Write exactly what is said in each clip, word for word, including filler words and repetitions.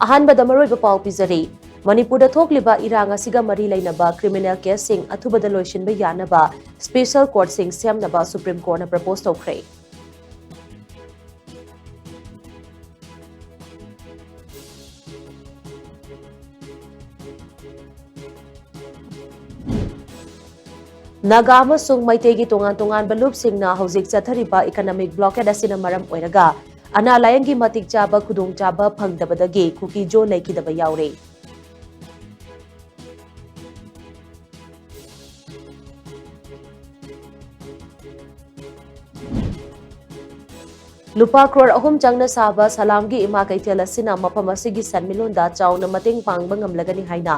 ꯑꯍꯥꯟꯕꯗ ꯃꯔꯨꯑꯣꯏꯕ ꯄꯥꯎ ꯄꯤꯖꯔꯤ꯫ ꯃꯅꯤꯄꯨꯔꯗ ꯊꯣꯛꯂꯤꯕ ꯏꯔꯥꯡ ꯑꯁꯤꯒ ꯃꯔꯤ ꯂꯩꯅꯕ criminal caseꯁꯤꯡ ꯑꯊꯨꯕꯗ ꯂꯣꯏꯁꯤꯟꯕ ꯌꯥꯅꯕ special courtꯁꯤꯡ ꯁꯦꯝꯅꯕ Supreme Courtꯅ propose ꯇꯧꯈ꯭ꯔꯦ꯫ ꯅꯥꯒꯥ ꯑꯃꯁꯨꯡ ꯃꯩꯇꯩꯒꯤ ꯇꯣꯉꯥꯟ ꯇꯣꯉꯥꯟꯕ ꯂꯨꯞꯁꯤꯡꯅ ꯍꯧꯖꯤꯛ ꯆꯠꯊꯔꯤꯕ economic blockade ꯑꯁꯤꯅ ꯃꯔꯝ ꯑꯣꯏꯔꯒ ꯑꯅꯥ ꯂꯥꯌꯦꯡꯒꯤ ꯃꯇꯤꯛ ꯆꯥꯕ ꯈꯨꯗꯣꯡꯆꯥꯕ ꯐꯪꯗꯕꯗꯒꯤ ꯀꯨꯀꯤ-ꯖꯣ ꯂꯩꯈꯤꯗꯕ ꯌꯥꯎꯔꯦ꯫ ꯂꯨꯄꯥ ꯀ꯭ꯔꯣꯔ ꯑꯍꯨꯝ ꯆꯪꯅ ꯁꯥꯕ ꯁꯂꯥꯝꯒꯤ ꯏꯃꯥ ꯀꯩꯊꯦꯜ ꯑꯁꯤꯅ ꯃꯐꯝ ꯑꯁꯤꯒꯤ ꯁꯦꯟꯃꯤꯠꯂꯣꯟꯗ ꯆꯥꯎꯅ ꯃꯇꯦꯡ ꯄꯥꯡꯕ ꯉꯝꯂꯒꯅꯤ ꯍꯥꯏꯅ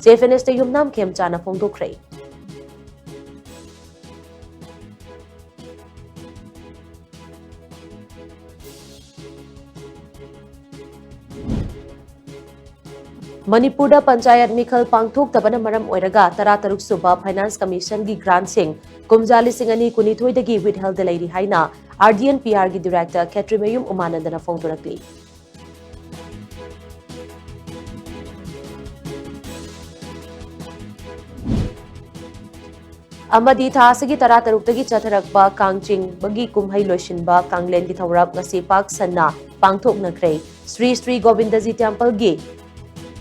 Chief Minister ꯌꯨꯝꯅꯥꯝ ꯈꯦꯝꯆꯥꯅ ꯐꯣꯡꯗꯣꯛꯈ꯭ꯔꯦ꯫ ꯃꯅꯤꯄꯨꯔꯗ ꯄꯟꯆꯥꯌꯠ ꯃꯤꯈꯜ ꯄꯥꯡꯊꯣꯛꯇꯕꯅ ꯃꯔꯝ ꯑꯣꯏꯔꯒ ꯇꯔꯥꯇꯔꯨꯛ ꯁꯨꯕ Finance Commissionꯒꯤ grantꯁꯤꯡ ꯀꯨꯝꯖꯥ ꯂꯤꯁꯤꯡ ꯑꯅꯤ ꯀꯨꯟꯅꯤꯊꯣꯏꯗꯒꯤ withheldꯗ ꯂꯩꯔꯤ ꯍꯥꯏꯅ RDNPRꯒꯤ director ꯈꯦꯇ꯭ꯔꯤꯃꯌꯨꯝ ꯎꯃꯥꯅꯟꯗꯅ ꯐꯣꯡꯗꯣꯔꯛꯂꯤ꯫ ꯑꯃꯗꯤ ꯊꯥ ꯑꯁꯤꯒꯤ ꯇꯔꯥꯇꯔꯨꯛꯇꯒꯤ ꯆꯠꯊꯔꯛꯄ ꯀꯥꯡ ꯆꯤꯡꯕꯒꯤ ꯀꯨꯝꯍꯩ ꯂꯣꯏꯁꯤꯟꯕ ꯀꯥꯡꯂꯦꯟꯒꯤ ꯊꯧꯔꯝ ꯉꯁꯤ ꯄꯥꯛ ꯁꯟꯅ ꯄꯥꯡꯊꯣꯛꯅꯈ꯭ꯔꯦ꯫ ꯁ꯭ꯔꯤ ꯁ꯭ꯔꯤ ꯒꯣꯕꯤꯟꯗꯖꯤ temple ꯒꯤ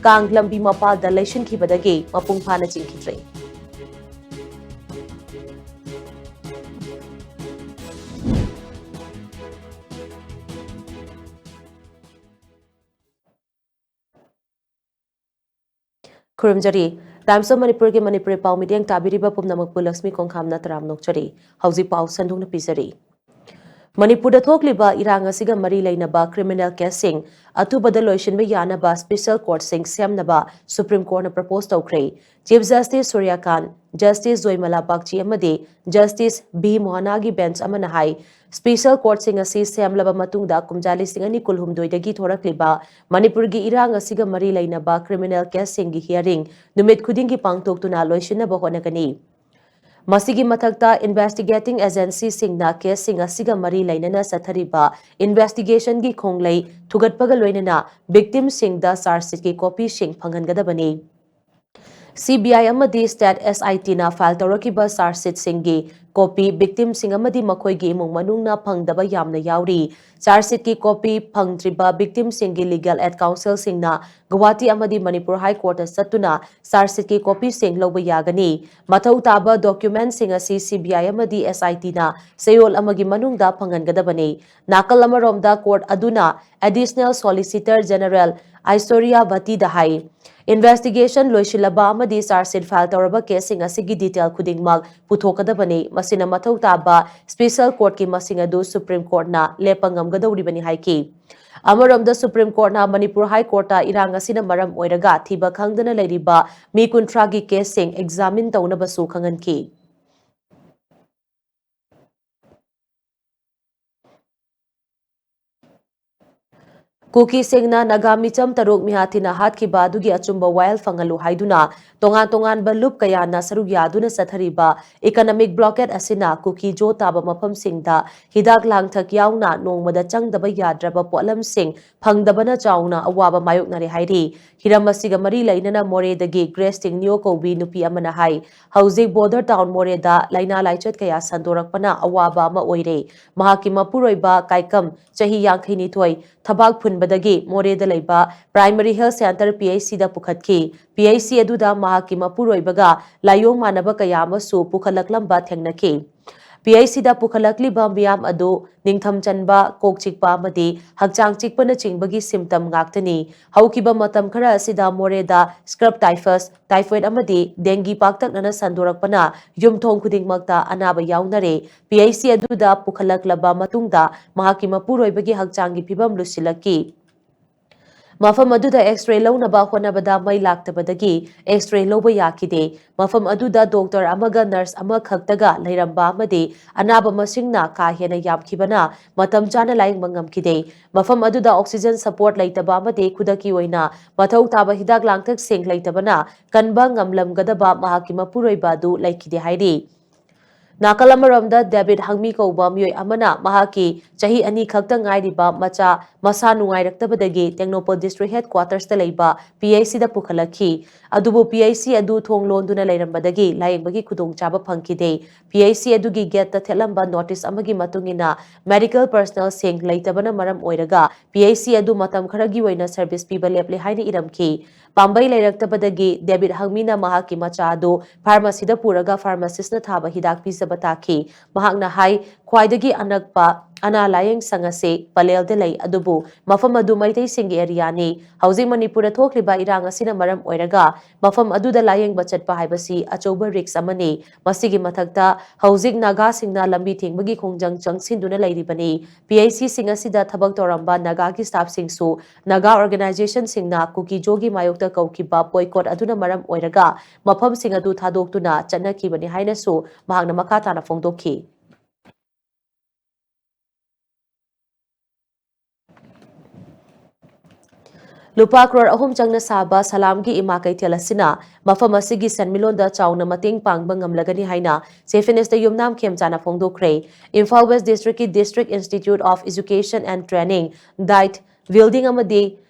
ꯀꯥꯡ ꯂꯝꯕꯤ ꯃꯄꯥꯜꯗ ꯂꯩꯁꯤꯟꯈꯤꯕꯗꯒꯤ ꯃꯄꯨꯡ ꯐꯥꯅ ꯆꯤꯡꯈꯤꯗ꯭ꯔꯦ꯫ ꯈꯨꯔꯨꯝꯖꯔꯤ꯫ Times of Manipurꯒꯤ ꯃꯅꯤꯄꯨꯔꯤ ꯄꯥꯎ ꯃꯤꯠꯌꯦꯡ ꯇꯥꯕꯤꯔꯤꯕ ꯄꯨꯝꯅꯃꯛꯄꯨ ꯂꯛꯁꯃꯤ ꯀꯣꯡꯈꯥꯝꯅ ꯇꯔꯥꯝꯅ ꯑꯣꯛꯆꯔꯤ꯫ ꯍꯧꯖꯤꯛ ꯄꯥꯎ ꯁꯟꯗꯣꯛꯅ ꯄꯤꯖꯔꯤ꯫ ꯃꯅꯤꯄꯨꯔꯗ ꯊꯣꯛꯂꯤꯕ ꯏꯔꯥꯡ ꯑꯁꯤꯒ ꯃꯔꯤ ꯂꯩꯅꯕ criminal caseꯁꯤꯡ ꯑꯊꯨꯕꯗ ꯂꯣꯏꯁꯤꯟꯕ ꯌꯥꯅꯕ special courtꯁꯤꯡ ꯁꯦꯝꯅꯕ Supreme Courtꯅ propose ꯇꯧꯈ꯭ꯔꯦ꯫ Chief Justice ꯁꯨꯔ꯭ꯌꯀꯥꯟ, Justice ꯖꯣꯏꯃꯂꯥ ꯕꯥꯒꯆꯤ ꯑꯃꯗꯤ Justice ꯕꯤ ꯃꯣꯍꯅꯥꯒꯤ bench ꯑꯃꯅ ꯍꯥꯏ, special courtꯁꯤꯡ ꯑꯁꯤ ꯁꯦꯝꯂꯕ ꯃꯇꯨꯡꯗ ꯀꯨꯝꯖꯥ ꯂꯤꯁꯤꯡ ꯑꯅꯤ ꯀꯨꯟꯍꯨꯝꯗꯣꯏꯗꯒꯤ ꯊꯣꯔꯛꯂꯤꯕ ꯃꯅꯤꯄꯨꯔꯒꯤ ꯏꯔꯥꯡ ꯑꯁꯤꯒ ꯃꯔꯤ ꯂꯩꯅꯕ criminal caseꯁꯤꯡꯒꯤ hearing ꯅꯨꯃꯤꯠ ꯈꯨꯗꯤꯡꯒꯤ ꯄꯥꯡꯊꯣꯛꯇꯨꯅ ꯂꯣꯏꯁꯤꯟꯅꯕ ꯍꯣꯠꯅꯒꯅꯤ꯫ ꯃꯁꯤꯒꯤ ꯃꯊꯛꯇ investigating agencyꯁꯤꯡꯅ caseꯁꯤꯡ ꯑꯁꯤꯒ ꯃꯔꯤ ꯂꯩꯅꯅ ꯆꯠꯊꯔꯤꯕ investigationꯒꯤ ꯈꯣꯡꯂꯩ ꯊꯨꯒꯠꯄꯒ ꯂꯣꯏꯅꯅ victimꯁꯤꯡꯗ charge sheetꯀꯤ copyꯁꯤꯡ ꯐꯪꯍꯟꯒꯗꯕꯅꯤ꯫ CBI ꯑꯃꯗꯤ state SITꯅ file ꯇꯧꯔꯛꯈꯤꯕ charge sheetꯁꯤꯡꯒꯤ copy victimꯁꯤꯡ ꯑꯃꯗꯤ ꯃꯈꯣꯏꯒꯤ ꯏꯃꯨꯡ ꯃꯅꯨꯡꯅ ꯐꯪꯗꯕ ꯌꯥꯝꯅ ꯌꯥꯎꯔꯤ꯫ Charge sheetꯀꯤ copy ꯐꯪꯗ꯭ꯔꯤꯕ victimꯁꯤꯡꯒꯤ legal aid counselꯁꯤꯡꯅ Guwahati ꯑꯃꯗꯤ ꯃꯅꯤꯄꯨꯔ High Courtꯇ ꯆꯠꯇꯨꯅ charge sheetꯀꯤ copyꯁꯤꯡ ꯂꯧꯕ ꯌꯥꯒꯅꯤ꯫ ꯃꯊꯧ ꯇꯥꯕ documentꯁꯤꯡ ꯑꯁꯤ CBI ꯑꯃꯗꯤ SITꯅ ꯆꯌꯣꯜ ꯑꯃꯒꯤ ꯃꯅꯨꯡꯗ ꯐꯪꯍꯟꯒꯗꯕꯅꯤ꯫ ꯅꯥꯀꯜ ꯑꯃꯔꯣꯝꯗ court ꯑꯗꯨꯅ Additional Solicitor General ꯑꯥꯏꯁꯣꯔꯤꯌꯥ ꯚꯇꯤꯗ ꯍꯥꯏ, investigation ꯂꯣꯏꯁꯤꯜꯂꯕ ꯑꯃꯗꯤ charge sheet file ꯇꯧꯔꯕ caseꯁꯤꯡ ꯑꯁꯤꯒꯤ detail ꯈꯨꯗꯤꯡꯃꯛ ꯄꯨꯊꯣꯛꯀꯗꯕꯅꯤ꯫ ꯃꯁꯤꯅ ꯃꯊꯧ ꯇꯥꯕ special courtꯀꯤ ꯃꯁꯤꯡ ꯑꯗꯨ Supreme Courtꯅ ꯂꯦꯞꯄ ꯉꯝꯒꯗꯧꯔꯤꯕꯅꯤ ꯍꯥꯏꯈꯤ꯫ ꯑꯃꯔꯣꯝꯗ Supreme Courtꯅ ꯃꯅꯤꯄꯨꯔ High Courtꯇ ꯏꯔꯥꯡ ꯑꯁꯤꯅ ꯃꯔꯝ ꯑꯣꯏꯔꯒ ꯊꯤꯕ ꯈꯪꯗꯅ ꯂꯩꯔꯤꯕ ꯃꯤ ꯀꯨꯟꯊ꯭ꯔꯥꯒꯤ caseꯁꯤꯡ examine ꯇꯧꯅꯕꯁꯨ ꯈꯪꯍꯟꯈꯤ꯫ ꯀꯨꯀꯤꯁꯤꯡꯅ ꯅꯥꯒꯥ ꯃꯤꯆꯝ ꯇꯔꯨꯛ ꯃꯤꯍꯥꯊꯤꯅ ꯍꯥꯠꯈꯤꯕ ꯑꯗꯨꯒꯤ ꯑꯆꯨꯝꯕ ꯋꯥꯌꯦꯜ ꯐꯪꯍꯜꯂꯨ ꯍꯥꯏꯗꯨꯅ ꯇꯣꯉꯥꯟ ꯇꯣꯉꯥꯟꯕ ꯂꯨꯞ ꯀꯌꯥꯅ ꯁꯔꯨꯛ ꯌꯥꯗꯨꯅ ꯆꯠꯊꯔꯤꯕ economic blockade ꯑꯁꯤꯅ ꯀꯨꯀꯤ ꯖꯣ ꯇꯥꯕ ꯃꯐꯝꯁꯤꯡꯗ ꯍꯤꯗꯥꯛ ꯂꯥꯡꯊꯛ ꯌꯥꯎꯅ ꯅꯣꯡꯃꯗ ꯆꯪꯗꯕ ꯌꯥꯗ꯭ꯔꯕ ꯄꯣꯠꯂꯝꯁꯤꯡ ꯐꯪꯗꯕꯅ ꯆꯥꯎꯅ ꯑꯋꯥꯕ ꯃꯥꯌꯣꯛꯅꯔꯦ ꯍꯥꯏꯔꯤ꯫ ꯍꯤꯔꯝ ꯑꯁꯤꯒ ꯃꯔꯤ ꯂꯩꯅꯅ ꯃꯣꯔꯦꯗꯒꯤ ꯒ꯭ꯔꯦꯁ ꯇꯤꯡꯅꯤꯌꯣ ꯀꯧꯕꯤ ꯅꯨꯄꯤ ꯑꯃꯅ ꯍꯥꯏ, ꯍꯧꯖꯤꯛ border town ꯃꯣꯔꯦꯗ ꯂꯥꯏꯅꯥ ꯂꯥꯏꯆꯠ ꯀꯌꯥ ꯁꯟꯗꯣꯔꯛꯄꯅ ꯑꯋꯥꯕ ꯑꯃ ꯑꯣꯏꯔꯦ꯫ ꯃꯍꯥꯛꯀꯤ ꯃꯄꯨꯔꯣꯏꯕ ꯀꯥꯏꯀꯝ, ꯆꯍꯤ ꯌꯥꯡꯈꯩꯅꯤꯊꯣꯏ, ꯊꯕꯥꯛ ꯐꯨꯟꯕꯗꯒꯤ ꯃꯣꯔꯦꯗ ꯂꯩꯕ Primary Health Centre, PHCꯗ ꯄꯨꯈꯠꯈꯤ꯫ PHC ꯑꯗꯨꯗ ꯃꯍꯥꯛꯀꯤ ꯃꯄꯨꯔꯣꯏꯕꯒ ꯂꯥꯏꯑꯣꯡ ꯃꯥꯟꯅꯕ ꯀꯌꯥ ꯑꯃꯁꯨ ꯄꯨꯈꯠꯂꯛꯂꯝꯕ ꯊꯦꯡꯅꯈꯤ꯫ ꯄꯤ ꯑꯩꯆ ꯁꯤꯗ ꯄꯨꯈꯠꯂꯛꯂꯤꯕ ꯃꯤꯌꯥꯝ ꯑꯗꯨ ꯅꯤꯡꯊꯝ ꯆꯟꯕ, ꯀꯣꯛ ꯆꯤꯛꯄ ꯑꯃꯗꯤ ꯍꯛꯆꯥꯡ ꯆꯤꯛꯄꯅꯆꯤꯡꯕꯒꯤ symptom ꯉꯥꯛꯇꯅꯤ꯫ ꯍꯧꯈꯤꯕ ꯃꯇꯝ ꯈꯔ ꯑꯁꯤꯗ ꯃꯣꯔꯦꯗ scrub typhus, typhoid ꯑꯃꯗꯤ dengue ꯄꯥꯛꯇꯛꯅꯅ ꯁꯟꯗꯣꯔꯛꯄꯅ ꯌꯨꯝꯊꯣꯡ ꯈꯨꯗꯤꯡꯃꯛꯇ ꯑꯅꯥꯕ ꯌꯥꯎꯅꯔꯦ꯫ ꯄꯤ ꯑꯩꯆ ꯁꯤ ꯑꯗꯨꯗ ꯄꯨꯈꯠꯂꯛꯂꯕ ꯃꯇꯨꯡꯗ ꯃꯍꯥꯛꯀꯤ ꯃꯄꯨꯔꯣꯏꯕꯒꯤ ꯍꯛꯆꯥꯡꯒꯤ ꯐꯤꯕꯝ ꯂꯨꯁꯤꯜꯂꯛꯈꯤ꯫ ꯃꯐꯝ ꯑꯗꯨꯗ X-ray ꯂꯧꯅꯕ ꯍꯣꯠꯅꯕꯗ ꯃꯩ ꯂꯥꯛꯇꯕꯗꯒꯤ X-ray ꯂꯧꯕ ꯌꯥꯈꯤꯗꯦ꯫ ꯃꯐꯝ ꯑꯗꯨꯗ doctor ꯑꯃꯒ nurse ꯑꯃꯈꯛꯇꯒ ꯂꯩꯔꯝꯕ ꯑꯃꯗꯤ ꯑꯅꯥꯕ ꯃꯁꯤꯡꯅ ꯀꯥ ꯍꯦꯟꯅ ꯌꯥꯝꯈꯤꯕꯅ ꯃꯇꯝ ꯆꯥꯅ ꯂꯥꯌꯦꯡꯕ ꯉꯝꯈꯤꯗꯦ꯫ ꯃꯐꯝ ꯑꯗꯨꯗ oxygen support ꯂꯩꯇꯕ ꯑꯃꯗꯤ ꯈꯨꯗꯛꯀꯤ ꯑꯣꯏꯅ ꯃꯊꯧ ꯇꯥꯕ ꯍꯤꯗꯥꯛ ꯂꯥꯡꯊꯛꯁꯤꯡ ꯂꯩꯇꯕꯅ ꯀꯟꯕ ꯉꯝꯂꯝꯒꯗꯕ ꯃꯍꯥꯛꯀꯤ ꯃꯄꯨꯔꯣꯏꯕ ꯑꯗꯨ ꯂꯩꯈꯤꯗꯦ ꯍꯥꯏꯔꯤ꯫ ꯅꯥꯀꯜ ꯑꯃꯔꯣꯝꯗ ꯗꯦꯕꯤꯠ ꯍꯪꯃꯤ ꯀꯧꯕ ꯃꯤꯑꯣꯏ ꯑꯃꯅ ꯃꯍꯥꯛꯀꯤ ꯆꯍꯤ ꯑꯅꯤ ꯈꯛꯇ ꯉꯥꯏꯔꯤꯕ ꯃꯆꯥ ꯃꯁꯥ ꯅꯨꯡꯉꯥꯏꯔꯛꯇꯕꯗꯒꯤ ꯇꯦꯡꯅꯧꯄꯜ district headquarters ꯇ ꯂꯩꯕ P H C ꯗ ꯄꯨꯈꯠꯂꯛꯈꯤ꯫ ꯑꯗꯨꯕꯨ P H C ꯑꯗꯨ ꯊꯣꯡ ꯂꯣꯟꯗꯨꯅ ꯂꯩꯔꯝꯕꯗꯒꯤ ꯂꯥꯌꯦꯡꯕꯒꯤ ꯈꯨꯗꯣꯡꯆꯥꯕ ꯐꯪꯈꯤꯗꯦ꯫ P H C ꯑꯗꯨꯒꯤ gate ꯇ ꯊꯦꯠꯂꯝꯕ notice ꯑꯃꯒꯤ ꯃꯇꯨꯡ ꯏꯟꯅ, medical personnel ꯁꯤꯡ ꯂꯩꯇꯕꯅ ꯃꯔꯝ ꯑꯣꯏꯔꯒ P H C ꯑꯗꯨ ꯃꯇꯝ ꯈꯔꯒꯤ ꯑꯣꯏꯅ service ꯄꯤꯕ ꯂꯦꯞꯂꯦ ꯍꯥꯏꯅ ꯏꯔꯝꯈꯤ꯫ ꯄꯥꯝꯕꯩ ꯂꯩꯔꯛꯇꯕꯗꯒꯤ ꯗꯦꯕꯤꯠ ꯍꯪꯃꯤꯅ ꯃꯍꯥꯛꯀꯤ ꯃꯆꯥ ꯑꯗꯨ pharmacy ꯗ ꯄꯨꯔꯒ pharmacist ꯅ ꯊꯥꯕ ꯍꯤꯗꯥꯛ ꯄꯤꯖꯕ ꯇꯥꯈꯤ꯫ ꯃꯍꯥꯛꯅ ꯍꯥꯏ, ꯈ꯭ꯋꯥꯏꯗꯒꯤ ꯑꯅꯛꯄ ꯑꯅꯥ ꯂꯥꯌꯦꯡ ꯁꯪ ꯑꯁꯤ ꯄꯂꯦꯜꯗ ꯂꯩ, ꯑꯗꯨꯕꯨ ꯃꯐꯝ ꯑꯗꯨ ꯃꯩꯇꯩꯁꯤꯡꯒꯤ area ꯅꯤ꯫ ꯍꯧꯖꯤꯛ ꯃꯅꯤꯄꯨꯔꯗ ꯊꯣꯛꯂꯤꯕ ꯏꯔꯥꯡ ꯑꯁꯤꯅ ꯃꯔꯝ ꯑꯣꯏꯔꯒ ꯃꯐꯝ ꯑꯗꯨꯗ ꯂꯥꯌꯦꯡꯕ ꯆꯠꯄ ꯍꯥꯏꯕꯁꯤ ꯑꯆꯧꯕ risk ꯑꯃꯅꯤ꯫ ꯃꯁꯤꯒꯤ ꯃꯊꯛꯇ ꯍꯧꯖꯤꯛ ꯅꯥꯒꯥꯁꯤꯡꯅ ꯂꯝꯕꯤ ꯊꯤꯡꯕꯒꯤ ꯈꯣꯡꯖꯪ ꯆꯪꯁꯤꯟꯗꯨꯅ ꯂꯩꯔꯤꯕꯅꯤ꯫ P H C ꯁꯤꯡ ꯑꯁꯤꯗ ꯊꯕꯛ ꯇꯧꯔꯝꯕ ꯅꯥꯒꯥꯒꯤ staff ꯁꯤꯡꯁꯨ ꯅꯥꯒꯥ organization ꯁꯤꯡꯅ ꯀꯨꯀꯤ-ꯖꯣꯒꯤ ꯃꯥꯌꯣꯛꯇ ꯀꯧꯈꯤꯕ boycott ꯑꯗꯨꯅ ꯃꯔꯝ ꯑꯣꯏꯔꯒ ꯃꯐꯝꯁꯤꯡ ꯑꯗꯨ ꯊꯥꯗꯣꯛꯇꯨꯅ ꯆꯠꯅꯈꯤꯕꯅꯤ ꯍꯥꯏꯅꯁꯨ ꯃꯍꯥꯛꯅ ꯃꯈꯥ ꯇꯥꯅ ꯐꯣꯡꯗꯣꯛꯈꯤ꯫ ꯂꯨꯄꯥ ꯀ꯭ꯔꯣꯔ ꯑꯍꯨꯝ ꯆꯪꯅ ꯁꯥꯕ ꯁꯂꯥꯝꯒꯤ ꯏꯃꯥ ꯀꯩꯊꯦꯜ ꯑꯁꯤꯅ ꯃꯐꯝ ꯑꯁꯤꯒꯤ ꯁꯦꯟꯃꯤꯠꯂꯣꯟꯗ ꯆꯥꯎꯅ ꯃꯇꯦꯡ ꯄꯥꯡꯕ ꯉꯝꯂꯒꯅꯤ ꯍꯥꯏꯅ Chief Minister ꯌꯨꯝꯅꯥꯝ ꯈꯦꯝꯆꯥꯅ ꯐꯣꯡꯗꯣꯛꯈ꯭ꯔꯦ꯫ ꯏꯝꯐꯥꯜ West District ꯀꯤ District Institute of Education and Training, DIET building ꯑꯃꯗꯤ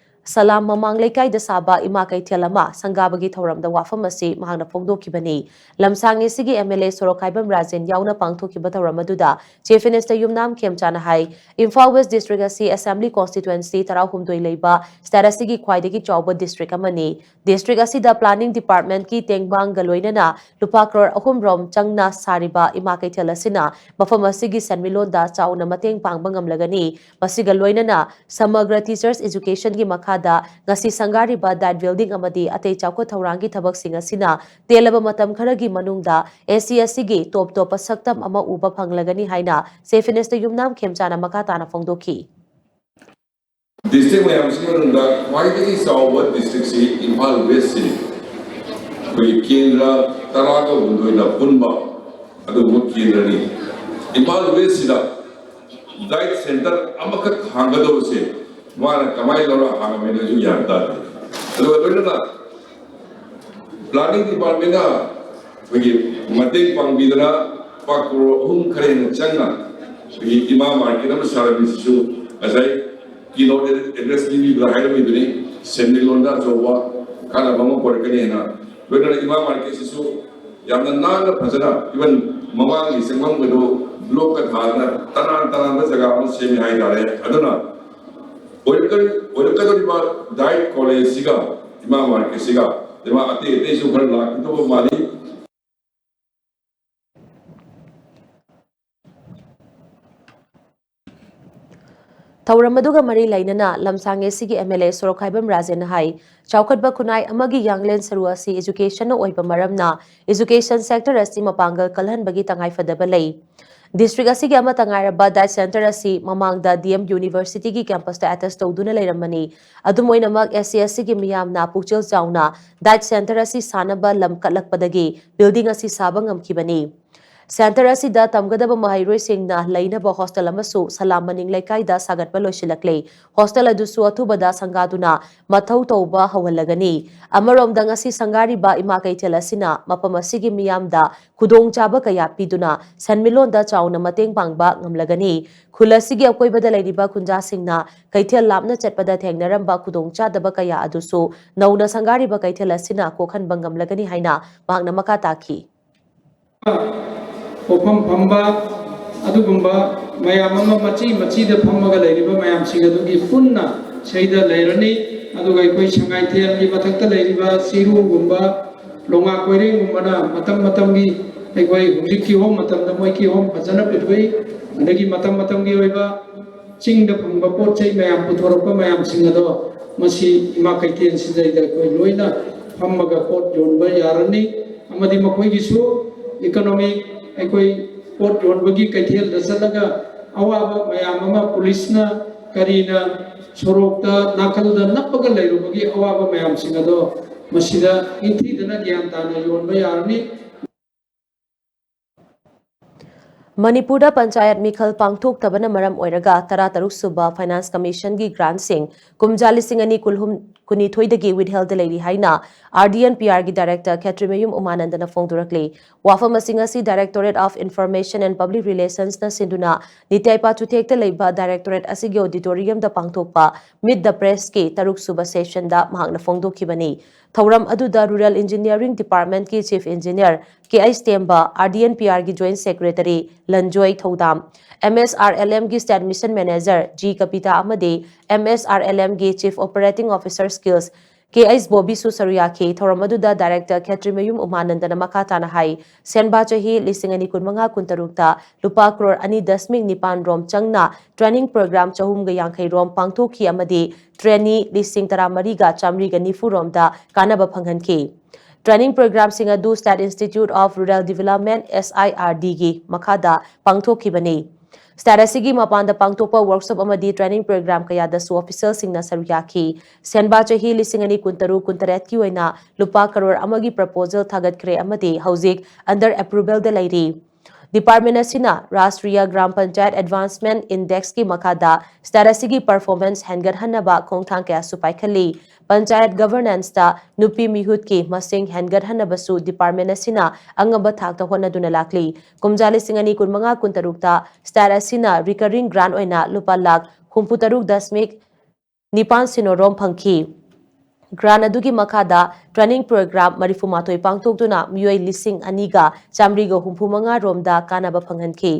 ꯁꯂꯥꯝ ꯃꯃꯥꯡ ꯂꯩꯀꯥꯏꯗ ꯁꯥꯕ ꯏꯃꯥ ꯀꯩꯊꯦꯜ ꯑꯃ ꯁꯪꯒꯥꯕꯒꯤ ꯊꯧꯔꯝꯗ ꯋꯥꯐꯝ ꯑꯁꯤ ꯃꯍꯥꯛꯅ ꯐꯣꯡꯗꯣꯛꯈꯤꯕꯅꯤ꯫ ꯂꯝꯁꯥꯡ ꯑꯦꯁꯤꯒꯤ ꯑꯦꯝ ꯑꯦꯜ ꯑꯦ ꯁꯣꯔꯣꯛꯈꯥꯏꯕꯝ ꯔꯥꯖꯦꯟ ꯌꯥꯎꯅ ꯄꯥꯡꯊꯣꯛꯈꯤꯕ ꯊꯧꯔꯝ ꯑꯗꯨꯗ ꯆꯤꯐ ꯃꯤꯅꯤꯁꯇꯔ ꯌꯨꯝꯅꯥꯝ ꯈꯦꯝꯆꯥꯅ ꯍꯥꯏ, ꯏꯝꯐꯥꯜ ꯋꯦꯁ ꯗꯤꯁꯇ꯭ꯔꯤꯛ ꯑꯁꯤ ꯑꯦꯁꯦꯝꯕ꯭ꯂꯤ ꯀꯣꯟꯁꯇꯤꯇ꯭ꯋꯦꯟꯁꯤ ꯇꯔꯥꯍꯨꯝꯗꯣꯏ ꯂꯩꯕ ꯁ꯭ꯇꯦꯠ ꯑꯁꯤꯒꯤ ꯈ꯭ꯋꯥꯏꯗꯒꯤ ꯆꯥꯎꯕ ꯗꯤꯁꯇ꯭ꯔꯤꯛ ꯑꯃꯅꯤ꯫ ꯗꯤꯁꯇ꯭ꯔꯤꯛ ꯑꯁꯤꯗ ꯄ꯭ꯂꯥꯅꯤꯡ ꯗꯤꯄꯥꯔꯠꯃꯦꯟꯠꯀꯤ ꯇꯦꯡꯕꯥꯡꯒ ꯂꯣꯏꯅꯅ ꯂꯨꯄꯥ ꯀ꯭ꯔꯣꯔ ꯑꯍꯨꯝ ꯔꯣꯝ ꯆꯪꯅ ꯁꯥꯔꯤꯕ ꯏꯃꯥ ꯀꯩꯊꯦꯜ ꯑꯁꯤꯅ ꯃꯐꯝ ꯑꯁꯤꯒꯤ ꯁꯦꯟꯃꯤꯠꯂꯣꯟꯗ ꯆꯥꯎꯅ ꯃꯇꯦꯡ ꯄꯥꯡꯕ ꯉꯝꯂꯒꯅꯤ꯫ ꯃꯁꯤꯒ ꯂꯣꯏꯅꯅ ꯁꯃꯒ꯭ꯔ ꯇꯤꯆꯔꯁ ꯑꯦꯖꯨꯀꯦꯁꯟꯒꯤ ꯃꯈꯥꯗ ꯉꯁꯤ ꯁꯪꯒꯥꯔꯤꯕ ꯗꯥꯏꯠ ꯕꯤꯜꯗꯤꯡ ꯑꯃꯗꯤ ꯑꯇꯩ ꯆꯥꯎꯈꯠ ꯊꯧꯔꯥꯡꯒꯤ ꯊꯕꯛꯁꯤꯡ ꯑꯁꯤꯅ ꯇꯦꯜꯂꯕ ꯃꯇꯝ ꯈꯔꯒꯤ ꯃꯅꯨꯡꯗ ꯑꯦꯁꯤ ꯑꯁꯤꯒꯤ ꯇꯣꯞ ꯇꯣꯞꯄ ꯁꯛꯇꯝ ꯑꯃ ꯎꯕ ꯐꯪꯂꯒꯅꯤ ꯍꯥꯏꯅ ꯆꯤꯐ ꯃꯤꯅꯤꯁꯇꯔ ꯌꯨꯝꯅꯥꯝ ꯈꯦꯝꯆꯥꯅ ꯃꯈꯥ ꯇꯥꯅ ꯐꯣꯡꯗꯣꯛꯈꯤ꯫ ꯗꯤꯁꯇ꯭ꯔꯤꯛ ꯃꯌꯥꯝꯁꯤꯒꯤ ꯃꯅꯨꯡꯗ ꯈ꯭ꯋꯥꯏꯗꯒꯤ ꯆꯥꯎꯕ ꯗꯤꯁꯇ꯭ꯔꯤꯛꯁꯤ ꯏꯝꯐꯥꯜ ꯋꯦꯁꯁꯤꯅꯤ꯫ ꯑꯩꯈꯣꯏꯒꯤ ꯀꯦꯟꯗ꯭ꯔ ꯇꯔꯥꯒ ꯍꯨꯝꯗꯣꯏꯅ ꯄꯨꯟꯕ ꯑꯗꯨꯒꯨꯝꯕ ꯀꯦꯟꯗ꯭ꯔꯅꯤ꯫ ꯏꯝꯐꯥꯜ ꯋꯦꯁꯁꯤꯗ ꯗꯥꯏꯠ ꯁꯦꯟꯇꯔ ꯑꯃꯈꯛ ꯍꯥꯡꯒꯗꯧꯕꯁꯦ ꯃꯥꯅ ꯀꯃꯥꯏꯅ ꯂꯧꯔ ꯍꯥꯡꯉꯝꯃꯤꯅꯣꯁꯨ ꯒ꯭ꯌꯥꯟ ꯇꯥꯗꯦ꯫ ꯑꯗꯨꯒ ꯂꯣꯏꯅꯅ ꯄ꯭ꯂꯥꯅꯤꯡ ꯗꯤꯄꯥꯔꯠꯃꯦꯟꯅ ꯑꯩꯈꯣꯏꯒꯤ ꯃꯇꯦꯡ ꯄꯥꯡꯕꯤꯗꯅ ꯂꯨꯄꯥ ꯀ꯭ꯔꯣꯔ ꯑꯍꯨꯝ ꯈꯔ ꯍꯦꯟꯅ ꯆꯪꯅ ꯑꯩꯈꯣꯏꯒꯤ ꯏꯃꯥ ꯃꯥꯔꯀꯦꯠ ꯑꯃ ꯁꯥꯔꯝꯃꯤꯁꯤꯁꯨ ꯉꯁꯥꯏ ꯀꯤꯅꯣꯠ ꯑꯦꯗ꯭ꯔꯦꯁ ꯄꯤꯕꯤꯕꯗ ꯍꯥꯏꯔꯝꯃꯤꯗꯨꯅꯤ, ꯁꯦꯟꯃꯤꯠꯂꯣꯟꯗ ꯑꯆꯧꯕ ꯀꯥꯟꯅꯕ ꯑꯃ ꯄꯨꯔꯛꯀꯅꯤ ꯍꯥꯏꯅ꯫ ꯂꯣꯏꯅꯅ ꯏꯃꯥ ꯃꯥꯔꯀꯦꯠꯁꯤꯁꯨ ꯌꯥꯝꯅ ꯅꯥꯟꯅ ꯐꯖꯅ, ꯏꯚꯟ ꯃꯃꯥꯡꯒꯤ ꯆꯪꯐꯝꯒꯗꯣ ꯕ꯭ꯂꯣꯛꯀ ꯊꯥꯗꯅ ꯇꯅꯥꯟ ꯇꯅꯥꯟꯕ ꯖꯒꯥ ꯑꯃ ꯁꯦꯝꯃꯦ ꯍꯥꯏꯇꯥꯔꯦ꯫ ꯑꯗꯨꯅ ꯑꯣꯏꯔꯛꯀ-, ꯑꯣꯏꯔꯛꯀꯗꯧꯔꯤꯕ ꯗꯥꯏꯠ ꯀꯣꯂꯦꯖꯁꯤꯒ ꯏꯃꯥ ꯃꯥꯔꯀꯦꯠꯁꯤꯒ ꯂꯩꯕꯥꯛ ꯑꯇꯩ ꯑꯇꯩꯁꯨ ꯈꯔ ꯂꯥꯛꯀꯗꯧꯕ ꯃꯥꯜꯂꯤ꯫ ꯊꯧꯔꯝ ꯑꯗꯨꯒ ꯃꯔꯤ ꯂꯩꯅꯅ ꯂꯝꯁꯥꯡ ꯑꯦꯁꯤꯒꯤ ꯑꯦꯝ ꯑꯦꯜ ꯑꯦ ꯁꯣꯔꯣꯛꯈꯥꯏꯕꯝ ꯔꯥꯖꯦꯟꯅ ꯍꯥꯏ, ꯆꯥꯎꯈꯠꯄ ꯈꯨꯟꯅꯥꯏ ꯑꯃꯒꯤ ꯌꯥꯡꯂꯦꯟ ꯁꯔꯨ ꯑꯁꯤ ꯑꯦꯖꯨꯀꯦꯁꯟꯅ ꯑꯣꯏꯕ ꯃꯔꯝꯅ, ꯑꯦꯖꯨꯀꯦꯁꯟ ꯁꯦꯛꯇꯔ ꯑꯁꯤ ꯃꯄꯥꯡꯒꯜ ꯀꯜꯍꯟꯕꯒꯤ ꯇꯉꯥꯏꯐꯗꯕ ꯂꯩ꯫ ꯗꯤꯁꯇ꯭ꯔꯤꯛ ꯑꯁꯤꯒꯤ ꯑꯃꯠꯇ ꯉꯥꯏꯔꯕ ꯗꯥꯏꯠ ꯁꯦꯟꯇꯔ ꯑꯁꯤ ꯃꯃꯥꯡꯗ ꯗꯤ ꯑꯦꯝ ꯌꯨꯅꯤꯚꯔꯁꯤꯇꯤꯒꯤ ꯀꯦꯝꯄꯁꯇ ꯑꯦꯇꯦꯆ ꯇꯧꯗꯨꯅ ꯂꯩꯔꯝꯕꯅꯤ꯫ ꯑꯗꯨꯝ ꯑꯣꯏꯅꯃꯛ, ꯑꯦꯁ ꯁꯤ ꯑꯦꯁ ꯇꯤꯒꯤ ꯃꯤꯌꯥꯝꯅ ꯄꯨꯛꯆꯦꯜ ꯆꯥꯎꯅ ꯗꯥꯏꯠ ꯁꯦꯟꯇꯔ ꯑꯁꯤ ꯁꯥꯅꯕ ꯂꯝ ꯀꯠꯂꯛꯄꯗꯒꯤ ꯕꯤꯜꯗꯤꯡ ꯑꯁꯤ ꯁꯥꯕ ꯉꯝꯈꯤꯕꯅꯤ꯫ ꯁꯦꯟꯇꯔ ꯑꯁꯤꯗ ꯇꯝꯒꯗꯕ ꯃꯍꯩꯔꯣꯏꯁꯤꯡꯅ ꯂꯩꯅꯕ ꯍꯣꯁꯇꯦꯜ ꯑꯃꯁꯨ ꯁꯂꯥꯝ ꯃꯅꯤꯡ ꯂꯩꯀꯥꯏꯗ ꯁꯥꯒꯠꯄ ꯂꯣꯏꯁꯤꯜꯂꯛꯂꯦ꯫ ꯍꯣꯁꯇꯦꯜ ꯑꯗꯨꯁꯨ ꯑꯊꯨꯕꯗ ꯁꯪꯒꯥꯗꯨꯅ ꯃꯊꯧ ꯇꯧꯕ ꯍꯧꯍꯜꯂꯒꯅꯤ꯫ ꯑꯃꯔꯣꯝꯗ, ꯉꯁꯤ ꯁꯪꯒꯥꯔꯤꯕ ꯏꯃꯥ ꯀꯩꯊꯦꯜ ꯑꯁꯤꯅ ꯃꯐꯝ ꯑꯁꯤꯒꯤ ꯃꯤꯌꯥꯝꯗ ꯈꯨꯗꯣꯡꯆꯥꯕ ꯀꯌꯥ ꯄꯤꯗꯨꯅ ꯁꯦꯟꯃꯤꯠꯂꯣꯟꯗ ꯆꯥꯎꯅ ꯃꯇꯦꯡ ꯄꯥꯡꯕ ꯉꯝꯂꯒꯅꯤ꯫ ꯈꯨꯜ ꯑꯁꯤꯒꯤ ꯑꯀꯣꯏꯕꯗ ꯂꯩꯔꯤꯕ ꯈꯨꯟꯖꯥꯁꯤꯡꯅ ꯀꯩꯊꯦꯜ ꯂꯥꯞꯅ ꯆꯠꯄꯗ ꯊꯦꯡꯅꯔꯝꯕ ꯈꯨꯗꯣꯡꯆꯥꯗꯕ ꯀꯌꯥ ꯑꯗꯨꯁꯨ ꯅꯧꯅ ꯁꯪꯒꯥꯔꯤꯕ ꯀꯩꯊꯦꯜ ꯑꯁꯤꯅ ꯀꯣꯛꯍꯟꯕ ꯉꯝꯂꯒꯅꯤ ꯍꯥꯏꯅ ꯃꯍꯥꯛꯅ ꯃꯈꯥ ꯇꯥꯈꯤ꯫ ꯄꯣꯠꯐꯝ ꯐꯝꯕ ꯑꯗꯨꯒꯨꯝꯕ ꯃꯌꯥꯝ ꯑꯃ ꯃꯆꯤ ꯃꯆꯤꯗ ꯐꯝꯃꯒ ꯂꯩꯔꯤꯕ ꯃꯌꯥꯝꯁꯤꯡ ꯑꯗꯨꯒꯤ ꯄꯨꯟꯅ ꯁꯤꯗ ꯂꯩꯔꯅꯤ꯫ ꯑꯗꯨꯒ ꯑꯩꯈꯣꯏ ꯁꯉꯥꯏꯊꯦꯜꯒꯤ ꯃꯊꯛꯇ ꯂꯩꯔꯤꯕ ꯆꯤꯔꯨꯒꯨꯝꯕ, ꯂꯣꯉꯥ ꯀꯣꯏꯔꯦꯡꯒꯨꯝꯕꯅ ꯃꯇꯝ ꯃꯇꯝꯒꯤ, ꯑꯩꯈꯣꯏ ꯍꯧꯖꯤꯛ ꯀꯤꯍꯣꯝ ꯃꯇꯝꯗ ꯃꯣꯏ ꯀꯤꯍꯣꯝ ꯐꯖꯅ ꯄꯨꯊꯣꯛꯏ꯫ ꯑꯗꯒꯤ ꯃꯇꯝ ꯃꯇꯝꯒꯤ ꯑꯣꯏꯕ ꯆꯤꯡꯗ ꯐꯪꯕ ꯄꯣꯠ ꯆꯩ ꯃꯌꯥꯝ ꯄꯨꯊꯣꯔꯛꯄ ꯃꯌꯥꯝꯁꯤꯡ ꯑꯗꯣ ꯃꯁꯤ ꯏꯃꯥ ꯀꯩꯊꯦꯜꯁꯤꯗꯩꯗ ꯑꯩꯈꯣꯏ ꯂꯣꯏꯅ ꯐꯝꯃꯒ ꯄꯣꯠ ꯌꯣꯟꯕ ꯌꯥꯔꯅꯤ꯫ ꯑꯃꯗꯤ ꯃꯈꯣꯏꯒꯤꯁꯨ economic, ꯑꯩꯈꯣꯏ ꯄꯣꯠ ꯌꯣꯟꯕꯒꯤ ꯀꯩꯊꯦꯜꯗ ꯆꯠꯂꯒ ꯑꯋꯥꯕ ꯃꯌꯥꯝ ꯑꯃ ꯄꯨꯂꯤꯁꯅ ꯀꯔꯤꯅ ꯁꯣꯔꯣꯛꯇ ꯅꯥꯀꯜꯗ ꯅꯞꯄꯒ ꯂꯩꯔꯨꯕꯒꯤ ꯑꯋꯥꯕ ꯃꯌꯥꯝꯁꯤꯡ ꯑꯗꯣ ꯃꯁꯤꯗ ꯅꯤꯡꯊꯤꯗꯅ ꯒ꯭ꯌꯥꯟ ꯇꯥꯅ ꯌꯣꯟꯕ ꯌꯥꯔꯅꯤ꯫ ꯃꯅꯤꯄꯨꯔꯗ ꯄꯟꯆꯥꯌꯠ ꯃꯤꯈꯜ ꯄꯥꯡꯊꯣꯛꯇꯕꯅ ꯃꯔꯝ ꯑꯣꯏꯔꯒ ꯇꯔꯥꯇꯔꯨꯛ ꯁꯨꯕ Finance Commissionꯒꯤ grantꯁꯤꯡ ꯀꯨꯝꯖꯥ ꯂꯤꯁꯤꯡ ꯑꯅꯤ ꯀꯨꯟꯍꯨꯝ, ꯀꯨꯟꯅꯤꯊꯣꯏꯗꯒꯤ withheldꯗ ꯂꯩꯔꯤ ꯍꯥꯏꯅ RDNPRꯒꯤ director ꯈꯦꯇ꯭ꯔꯤꯃꯌꯨꯝ ꯎꯃꯥꯅꯟꯗꯅ ꯐꯣꯡꯗꯣꯔꯛꯂꯤ꯫ ꯋꯥꯐꯝ ꯑꯁꯤ ꯉꯁꯤ Directorate of Information and Public Relationsꯅ ꯁꯤꯟꯗꯨꯅ ꯅꯤꯇꯤ ꯑꯥꯌꯣꯒ ꯆꯨꯊꯦꯛꯇ ꯂꯩꯕ directorate ꯑꯁꯤꯒꯤ auditoriumꯗ ꯄꯥꯡꯊꯣꯛꯄ Meet the Pressꯀꯤ ꯇꯔꯨꯛ ꯁꯨꯕ sessionꯗ ꯃꯍꯥꯛꯅ ꯐꯣꯡꯗꯣꯛꯈꯤꯕꯅꯤ꯫ ꯊꯧꯔꯝ ꯑꯗꯨꯗ Rural Engineering Departmentꯀꯤ Chief Engineer ꯀꯦ ꯑꯩꯆ ꯇꯦꯝꯕ, RDNPRꯒꯤ Joint Secretary ꯂꯟꯖꯣꯏ ꯊꯧꯗꯥꯝ, MSRLMꯒꯤ State Mission Manager ꯖꯤ ꯀꯄꯤꯇꯥ ꯑꯃꯗꯤ MSRLMꯒꯤ Chief Operating Officer Skills ꯀꯦ ꯑꯩꯆ ꯕꯣꯕꯤꯁꯨ ꯁꯔꯨꯛ ꯌꯥꯈꯤ꯫ ꯊꯧꯔꯝ ꯑꯗꯨꯗ director ꯈꯦꯇ꯭ꯔꯤꯃꯌꯨꯝ ꯎꯃꯥꯅꯟꯗꯅ ꯃꯈꯥ ꯇꯥꯅ ꯍꯥꯏ, ꯁꯦꯟꯕꯥ ꯆꯍꯤ ꯂꯤꯁꯤꯡ ꯑꯅꯤ ꯀꯨꯟꯃꯉꯥ ꯀꯨꯟꯇꯔꯨꯛꯇ ꯂꯨꯄꯥ ꯀ꯭ꯔꯣꯔ ꯑꯅꯤ ꯗꯁꯃꯤꯛ ꯅꯤꯄꯥꯟ ꯔꯣꯝ ꯆꯪꯅ training program ꯆꯍꯨꯝꯒ ꯌꯥꯡꯈꯩ ꯔꯣꯝ ꯄꯥꯡꯊꯣꯛꯈꯤ ꯑꯃꯗꯤ trainee ꯂꯤꯁꯤꯡ ꯇꯔꯥꯃꯔꯤꯒ ꯆꯥꯃꯔꯤꯒ ꯅꯤꯐꯨ ꯔꯣꯝꯗ ꯀꯥꯟꯅꯕ ꯐꯪꯍꯟꯈꯤ꯫ Training programꯁꯤꯡ ꯑꯗꯨ State Institute of Rural Development, SIRDꯒꯤ ꯃꯈꯥꯗ ꯄꯥꯡꯊꯣꯛꯈꯤꯕꯅꯤ꯫ State ꯑꯁꯤꯒꯤ ꯃꯄꯥꯟꯗ ꯄꯥꯡꯊꯣꯛꯄ workshop ꯑꯃꯗꯤ training program ꯀꯌꯥꯗꯁꯨ officialꯁꯤꯡꯅ ꯁꯔꯨꯛ ꯌꯥꯈꯤ꯫ ꯁꯦꯟꯕꯥ ꯆꯍꯤ ꯂꯤꯁꯤꯡ ꯑꯅꯤ ꯀꯨꯟꯇꯔꯨꯛ ꯀꯨꯟꯇꯔꯦꯠꯀꯤ ꯑꯣꯏꯅ ꯂꯨꯄꯥ ꯀꯔꯣꯔ ꯑꯃꯒꯤ proposal ꯊꯥꯒꯠꯈ꯭ꯔꯦ ꯑꯃꯗꯤ ꯍꯧꯖꯤꯛ under approvalꯗ ꯂꯩꯔꯤ꯫ Department ꯑꯁꯤꯅ Rashtriya Gram Panchayat Advancement Index ꯀꯤ ꯃꯈꯥꯗ state ꯑꯁꯤꯒꯤ performance ꯍꯦꯟꯒꯠꯍꯟꯅꯕ ꯈꯣꯡꯊꯥꯡ ꯀꯌꯥꯁꯨ ꯄꯥꯏꯈꯠꯂꯤ꯫ Panchayat governance ꯇ ꯅꯨꯄꯤ ꯃꯤꯍꯨꯠꯀꯤ ꯃꯁꯤꯡ ꯍꯦꯟꯒꯠꯍꯟꯅꯕꯁꯨ department ꯑꯁꯤꯅ ꯑꯉꯝꯕ ꯊꯥꯛꯇ ꯍꯣꯠꯅꯗꯨꯅ ꯂꯥꯛꯂꯤ꯫ ꯀꯨꯝꯖꯥ ꯂꯤꯁꯤꯡ ꯑꯅꯤ ꯀꯨꯟꯃꯉꯥ ꯀꯨꯟꯇꯔꯨꯛꯇ state ꯑꯁꯤꯅ recurring grant ꯑꯣꯏꯅ ꯂꯨꯄꯥ ꯂꯥꯈ ꯍꯨꯝꯐꯨ ꯇꯔꯨꯛ ꯗꯁꯃꯤꯛ ꯅꯤꯄꯥꯟ ꯁꯤꯅꯣ ꯔꯣꯝ ꯐꯪꯈꯤ꯫ Grant ꯑꯗꯨꯒꯤ ꯃꯈꯥꯗ training program ꯃꯔꯤꯐꯨ ꯃꯥꯊꯣꯏ ꯄꯥꯡꯊꯣꯛꯇꯨꯅ ꯃꯤꯑꯣꯏ ꯂꯤꯁꯤꯡ ꯑꯅꯤꯒ ꯆꯥꯃꯔꯤꯒ ꯍꯨꯝꯐꯨ ꯃꯉꯥ ꯔꯣꯝꯗ ꯀꯥꯟꯅꯕ ꯐꯪꯍꯟꯈꯤ꯫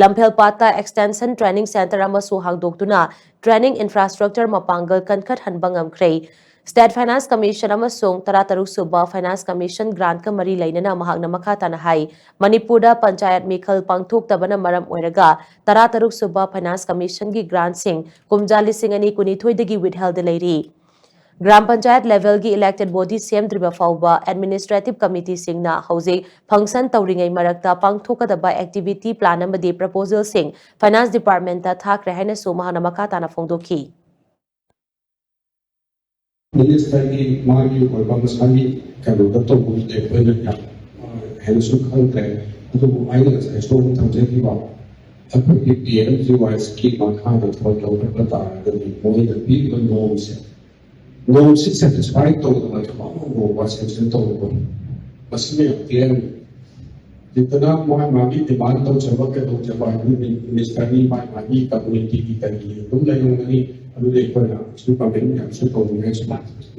ꯂꯝꯐꯦꯜꯄꯥꯠꯇ extension training centre ꯑꯃꯁꯨ ꯍꯥꯡꯗꯣꯛꯇꯨꯅ training infrastructure ꯃꯄꯥꯡꯒꯜ ꯀꯟꯈꯠꯍꯟꯕ ꯉꯝꯈ꯭ꯔꯦ꯫ State Finance Commission ꯑꯃꯁꯨꯡ ꯇꯔꯥꯇꯔꯨꯛ ꯁꯨꯕ Finance Commission grant ꯀ ꯃꯔꯤ ꯂꯩꯅꯅ ꯃꯍꯥꯛꯅ ꯃꯈꯥ ꯇꯥꯅ ꯍꯥꯏ, ꯃꯅꯤꯄꯨꯔꯗ ꯄꯟꯆꯥꯌꯠ ꯃꯤꯈꯜ ꯄꯥꯡꯊꯣꯛꯇꯕꯅ ꯃꯔꯝ ꯑꯣꯏꯔꯒ ꯇꯔꯥꯇꯔꯨꯛ ꯁꯨꯕ Finance Commission ꯒꯤ grant ꯁꯤꯡ ꯀꯨꯝꯖꯥ ꯂꯤꯁꯤꯡ ꯑꯅꯤ ꯀꯨꯟꯅꯤꯊꯣꯏꯗꯒꯤ withheld ꯂꯩꯔꯤ꯫ ꯒ꯭ꯔꯥꯝ ꯄꯟꯆꯥꯌꯠ level ꯒꯤ elected body ꯁꯦꯝꯗ꯭ꯔꯤꯕ ꯐꯥꯎꯕ administrative committee ꯁꯤꯡꯅ ꯍꯧꯖꯤꯛ function ꯇꯧꯔꯤꯉꯩ ꯃꯔꯛꯇ ꯄꯥꯡꯊꯣꯛꯀꯗꯕ activity plan ꯑꯃꯗꯤ proposal ꯁꯤꯡ Finance Department ꯇ ꯊꯥꯈ꯭ꯔꯦ ꯍꯥꯏꯅꯁꯨ ꯃꯍꯥꯛꯅ ꯃꯈꯥ ꯇꯥꯅ ꯐꯣꯡꯗꯣꯛꯈꯤ꯫ Minister ꯒꯤ ꯃꯥꯒꯤ ꯑꯣꯏꯕ ꯃꯁꯥꯒꯤ ꯀꯩꯅꯣꯗ ꯇꯧꯕꯗꯨꯗꯤ ꯑꯩꯈꯣꯏꯅ ꯌꯥꯝ, ꯑ, ꯍꯦꯟꯅꯁꯨ ꯈꯪꯗ꯭ꯔꯦ꯫ ꯑꯗꯨꯕꯨ ꯑꯩꯅ ꯉꯁꯥꯏ ꯁꯣꯝꯗ ꯊꯝꯖꯈꯤꯕ ꯑꯩꯈꯣꯏꯒꯤ P M G Y scheme ꯃꯈꯥꯗ ꯊꯕꯛ ꯂꯧꯈꯠꯄ ꯇꯥꯔꯒꯗꯤ ꯃꯣꯏꯅ ꯄꯤꯔꯤꯕ norm ꯁꯦ, norm ꯁꯤ satisfy ꯇꯧꯗꯕ ꯊꯕꯛ ꯑꯃ ꯐꯥꯎꯕ sanction ꯇꯧꯔꯣꯏ꯫ ꯃꯁꯤꯃ ꯌꯥꯝ clear ꯑꯣꯏ꯫ ꯂꯩꯇꯅ ꯃꯥ ꯃꯥꯒꯤ demand ꯇꯧꯖꯕ ꯀꯩꯗꯧꯖꯕ ꯍꯥꯏꯕꯗꯤ minister ꯒꯤ ꯃꯥ ꯃꯥꯒꯤ community ꯒꯤ ꯀꯔꯤꯒꯤ ꯑꯗꯨꯝ ꯂꯩꯔꯝꯒꯅꯤ꯫ ꯑꯗꯨꯗꯤ ꯑꯩꯈꯣꯏꯅ ꯁꯨꯝ comment ꯌꯥꯝꯁꯨ ꯇꯧꯅꯤꯡꯉꯥꯏꯁꯨ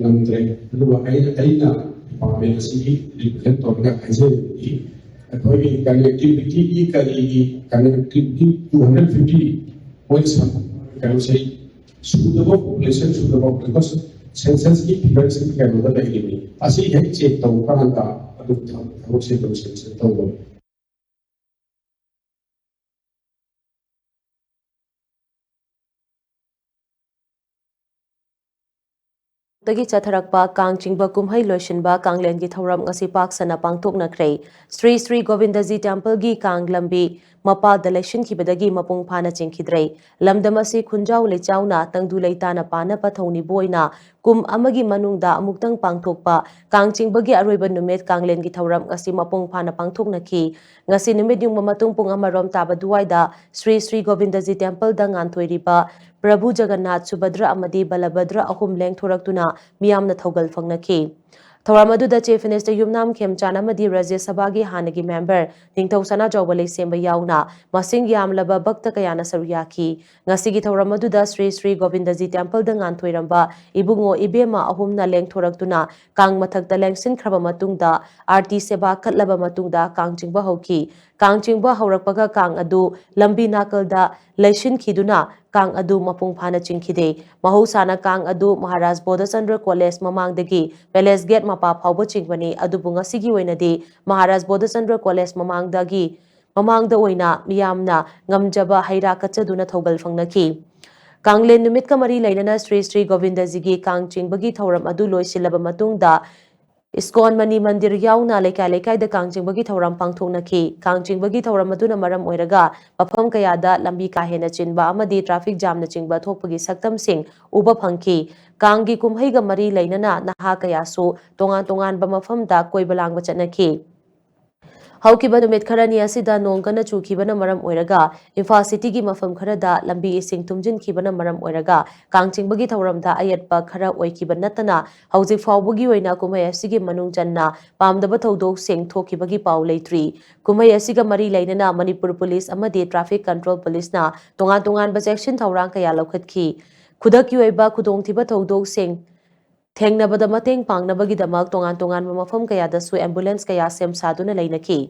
ꯉꯝꯗ꯭ꯔꯦ꯫ ꯑꯗꯨꯒ ꯑꯩ, ꯑꯩꯅ department ꯑꯁꯤꯒꯤ represent ꯇꯧꯔꯒ ꯍꯥꯏꯖꯔꯤꯕꯗꯤ ꯑꯩꯈꯣꯏꯒꯤ connectivity ꯒꯤ ꯀꯔꯤꯒꯤ connectivity two hundred fifty points ꯀꯩꯅꯣꯁꯦ ꯁꯨꯗꯕ, population ꯁꯨꯗꯕ, because census ꯀꯤ figure ꯁꯤ ꯀꯩꯅꯣꯗ ꯂꯩꯔꯤꯅꯤ꯫ ꯑꯁꯤ ꯍꯦꯛ check ꯇꯧꯕ ꯀꯥꯟꯗ ꯑꯗꯨꯝ ꯊꯕꯛꯁꯦ ꯑꯗꯨꯝ sanction ꯇꯧꯕꯅꯤ꯫ ꯗꯒꯤ ꯆꯠꯊꯔꯛꯄ ꯀꯥꯡ ꯆꯤꯡꯕ ꯀꯨꯝꯍꯩ ꯂꯣꯏꯁꯤꯟꯕ ꯀꯥꯡꯂꯦꯟꯒꯤ ꯊꯧꯔꯝ ꯉꯁꯤ ꯄꯥꯛ ꯁꯟꯅ ꯄꯥꯡꯊꯣꯛꯅꯈ꯭ꯔꯦ꯫ ꯁ꯭ꯔꯤ ꯁ꯭ꯔꯤ ꯒꯣꯕꯤꯟꯗꯖꯤ ꯇꯦꯝꯄꯜꯒꯤ ꯀꯥꯡ ꯂꯝꯕꯤ ꯃꯄꯥꯜꯗ ꯂꯩꯁꯤꯟꯈꯤꯕꯗꯒꯤ ꯃꯄꯨꯡ ꯐꯥꯅ ꯆꯤꯡꯈꯤꯗ꯭ꯔꯦ꯫ ꯂꯝꯗꯝ ꯑꯁꯤ ꯈꯨꯟꯖꯥꯎ ꯂꯩꯆꯥꯎꯅ ꯇꯪꯗꯨ ꯂꯩꯇꯥꯅ ꯄꯥꯟꯅꯕ ꯊꯧꯅꯤꯕꯨ ꯑꯣꯏꯅ ꯀꯨꯝ ꯑꯃꯒꯤ ꯃꯅꯨꯡꯗ ꯑꯃꯨꯛꯇꯪ ꯄꯥꯡꯊꯣꯛꯄ ꯀꯥꯡ ꯆꯤꯡꯕꯒꯤ ꯑꯔꯣꯏꯕ ꯅꯨꯃꯤꯠ ꯀꯥꯡꯂꯦꯟꯒꯤ ꯊꯧꯔꯝ ꯉꯁꯤ ꯃꯄꯨꯡ ꯐꯥꯅ ꯄꯥꯡꯊꯣꯛꯅꯈꯤ꯫ ꯉꯁꯤ ꯅꯨꯃꯤꯠ ꯌꯨꯡꯕ ꯃꯇꯨꯡ ꯄꯨꯡ ꯑꯃꯔꯣꯝ ꯇꯥꯕ ꯑꯗꯨꯋꯥꯏꯗ ꯁ꯭ꯔꯤ ꯁ꯭ꯔꯤ ꯒꯣꯕꯤꯟꯗꯖꯤ ꯇꯦꯝꯄꯜꯗ ꯉꯥꯟꯊꯣꯏꯔꯤꯕ ꯄ꯭ꯔꯚꯨ ꯖꯒꯟꯅꯥꯊ, ꯁꯨꯚꯗ꯭ꯔ ꯑꯃꯗꯤ ꯕꯂꯚꯗ꯭ꯔ ꯑꯍꯨꯝ ꯂꯦꯡꯊꯣꯔꯛꯇꯨꯅ ꯃꯤꯌꯥꯝꯅ ꯊꯧꯒꯜ ꯐꯪꯅꯈꯤ꯫ ꯊꯧꯔꯝ ꯑꯗꯨꯗ Chief Minister ꯌꯨꯝꯅꯥꯝ ꯈꯦꯝꯆꯥꯟ ꯑꯃꯗꯤ ꯔꯥꯖ꯭ꯌ ꯁꯚꯥꯒꯤ ꯍꯥꯟꯅꯒꯤ member ꯅꯤꯡꯊꯧ ꯁꯅꯥꯖꯥꯎꯕ ꯂꯩꯁꯦꯝꯕ ꯌꯥꯎꯅ ꯃꯁꯤꯡ ꯌꯥꯝꯂꯕ ꯚꯛꯇ ꯀꯌꯥꯅ ꯁꯔꯨꯛ ꯌꯥꯈꯤ꯫ ꯉꯁꯤꯒꯤ ꯊꯧꯔꯝ ꯑꯗꯨꯗ ꯁ꯭ꯔꯤ ꯁ꯭ꯔꯤ ꯒꯣꯕꯤꯟꯗꯖꯤ ꯇꯦꯝꯄꯜꯗ ꯉꯥꯟꯊꯣꯏꯔꯝꯕ ꯏꯕꯨꯡꯉꯣ ꯏꯕꯦꯝꯃ ꯑꯍꯨꯝꯅ ꯂꯦꯡꯊꯣꯔꯛꯇꯨꯅ ꯀꯥꯡ ꯃꯊꯛꯇ ꯂꯦꯡꯁꯤꯟꯈ꯭ꯔꯕ ꯃꯇꯨꯡꯗ, ꯑꯥꯔꯇꯤ ꯁꯦꯕꯥ ꯀꯠꯂꯕ ꯃꯇꯨꯡꯗ ꯀꯥꯡ ꯆꯤꯡꯕ ꯍꯧꯈꯤ꯫ ꯀꯥꯡ ꯆꯤꯡꯕ ꯍꯧꯔꯛꯄꯒ ꯀꯥꯡ ꯑꯗꯨ ꯂꯝꯕꯤ ꯅꯥꯀꯜꯗ ꯂꯩꯁꯤꯟꯈꯤꯗꯨꯅ ꯀꯥꯡ ꯑꯗꯨ ꯃꯄꯨꯡ ꯐꯥꯅ ꯆꯤꯡꯈꯤꯗꯦ꯫ ꯃꯍꯧꯁꯥꯅ ꯀꯥꯡ ꯑꯗꯨ ꯃꯍꯥꯔꯥꯖ ꯕꯣꯙꯆꯟꯗ꯭ꯔ ꯀꯣꯂꯦꯖ ꯃꯃꯥꯡꯗꯒꯤ ꯄꯦꯂꯦꯁ ꯒꯦꯠ ꯃꯄꯥ ꯐꯥꯎꯕ ꯆꯤꯡꯕꯅꯤ, ꯑꯗꯨꯕꯨ ꯉꯁꯤꯒꯤ ꯑꯣꯏꯅꯗꯤ ꯃꯍꯥꯔꯥꯖ ꯕꯣꯙꯆꯟꯗ꯭ꯔ ꯀꯣꯂꯦꯖ ꯃꯃꯥꯡꯗꯒꯤ, ꯃꯃꯥꯡꯗ ꯑꯣꯏꯅ ꯃꯤꯌꯥꯝꯅ ꯉꯝꯖꯕ ꯍꯩ ꯔꯥ ꯀꯠꯆꯗꯨꯅ ꯊꯧꯒꯜ ꯐꯪꯅꯈꯤ꯫ ꯀꯥꯡꯂꯦꯟ ꯅꯨꯃꯤꯠꯀ ꯃꯔꯤ ꯂꯩꯅꯅ ꯁ꯭ꯔꯤ ꯁ꯭ꯔꯤ ꯒꯣꯕꯤꯟꯗꯖꯤꯒꯤ ꯀꯥꯡ ꯆꯤꯡꯕꯒꯤ ꯊꯧꯔꯝ ꯑꯗꯨ ꯂꯣꯏꯁꯤꯜꯂꯕ ꯃꯇꯨꯡꯗ, ꯏꯁꯀꯣꯟ ꯃꯅꯤ ꯃꯟꯗꯤꯔ ꯌꯥꯎꯅ ꯂꯩꯀꯥꯏ ꯂꯩꯀꯥꯏꯗ ꯀꯥꯡ ꯆꯤꯡꯕꯒꯤ ꯊꯧꯔꯝ ꯄꯥꯡꯊꯣꯛꯅꯈꯤ꯫ ꯀꯥꯡ ꯆꯤꯡꯕꯒꯤ ꯊꯧꯔꯝ ꯑꯗꯨꯅ ꯃꯔꯝ ꯑꯣꯏꯔꯒ ꯃꯐꯝ ꯀꯌꯥꯗ ꯂꯝꯕꯤ ꯀꯥ ꯍꯦꯟꯅ ꯆꯤꯟꯕ ꯑꯃꯗꯤ traffic jamꯅꯆꯤꯡꯕ ꯊꯣꯛꯄꯒꯤ ꯁꯛꯇꯝꯁꯤꯡ ꯎꯕ ꯐꯪꯈꯤ꯫ ꯀꯥꯡꯒꯤ ꯀꯨꯝꯍꯩꯒ ꯃꯔꯤ ꯂꯩꯅꯅ ꯅꯍꯥ ꯀꯌꯥꯁꯨ ꯇꯣꯉꯥꯟ ꯇꯣꯉꯥꯟꯕ ꯃꯐꯝꯗ ꯀꯣꯏꯕ ꯂꯥꯡꯕ ꯆꯠꯅꯈꯤ꯫ ꯍꯧꯈꯤꯕ ꯅꯨꯃꯤꯠ ꯈꯔꯅꯤ ꯑꯁꯤꯗ ꯅꯣꯡ ꯀꯟꯅ ꯆꯨꯈꯤꯕꯅ ꯃꯔꯝ ꯑꯣꯏꯔꯒ ꯏꯝꯐꯥꯜ ꯁꯤꯇꯤꯒꯤ ꯃꯐꯝ ꯈꯔꯗ ꯂꯝꯕꯤ ꯏꯁꯤꯡ ꯊꯨꯝꯖꯤꯟꯈꯤꯕꯅ ꯃꯔꯝ ꯑꯣꯏꯔꯒ ꯀꯥꯡ ꯆꯤꯡꯕꯒꯤ ꯊꯧꯔꯝꯗ ꯑꯌꯦꯠꯄ ꯈꯔ ꯑꯣꯏꯈꯤꯕ ꯅꯠꯇꯅ ꯍꯧꯖꯤꯛ ꯐꯥꯎꯕꯒꯤ ꯑꯣꯏꯅ ꯀꯨꯝꯍꯩ ꯑꯁꯤꯒꯤ ꯃꯅꯨꯡ ꯆꯟꯅ ꯄꯥꯝꯗꯕ ꯊꯧꯗꯣꯛꯁꯤꯡ ꯊꯣꯛꯈꯤꯕꯒꯤ ꯄꯥꯎ ꯂꯩꯇ꯭ꯔꯤ꯫ ꯀꯨꯝꯍꯩ ꯑꯁꯤꯒ ꯃꯔꯤ ꯂꯩꯅꯅ ꯃꯅꯤꯄꯨꯔ ꯄꯨꯂꯤꯁ ꯑꯃꯗꯤ traffic control ꯄꯨꯂꯤꯁꯅ ꯇꯣꯉꯥꯟ ꯇꯣꯉꯥꯟꯕ ꯆꯦꯛꯁꯤꯟ ꯊꯧꯔꯥꯡ ꯀꯌꯥ ꯂꯧꯈꯠꯈꯤ꯫ ꯈꯨꯗꯛꯀꯤ ꯑꯣꯏꯕ ꯈꯨꯗꯣꯡꯊꯤꯕ ꯊꯧꯗꯣꯛꯁꯤꯡ ꯊꯦꯡꯅꯕꯗ ꯃꯇꯦꯡ ꯄꯥꯡꯅꯕꯒꯤꯗꯃꯛ ꯇꯣꯉꯥꯟ ꯇꯣꯉꯥꯟꯕ ꯃꯐꯝ ꯀꯌꯥꯗꯁꯨ ambulance ꯀꯌꯥ ꯁꯦꯝ ꯁꯥꯗꯨꯅ ꯂꯩꯅꯈꯤ꯫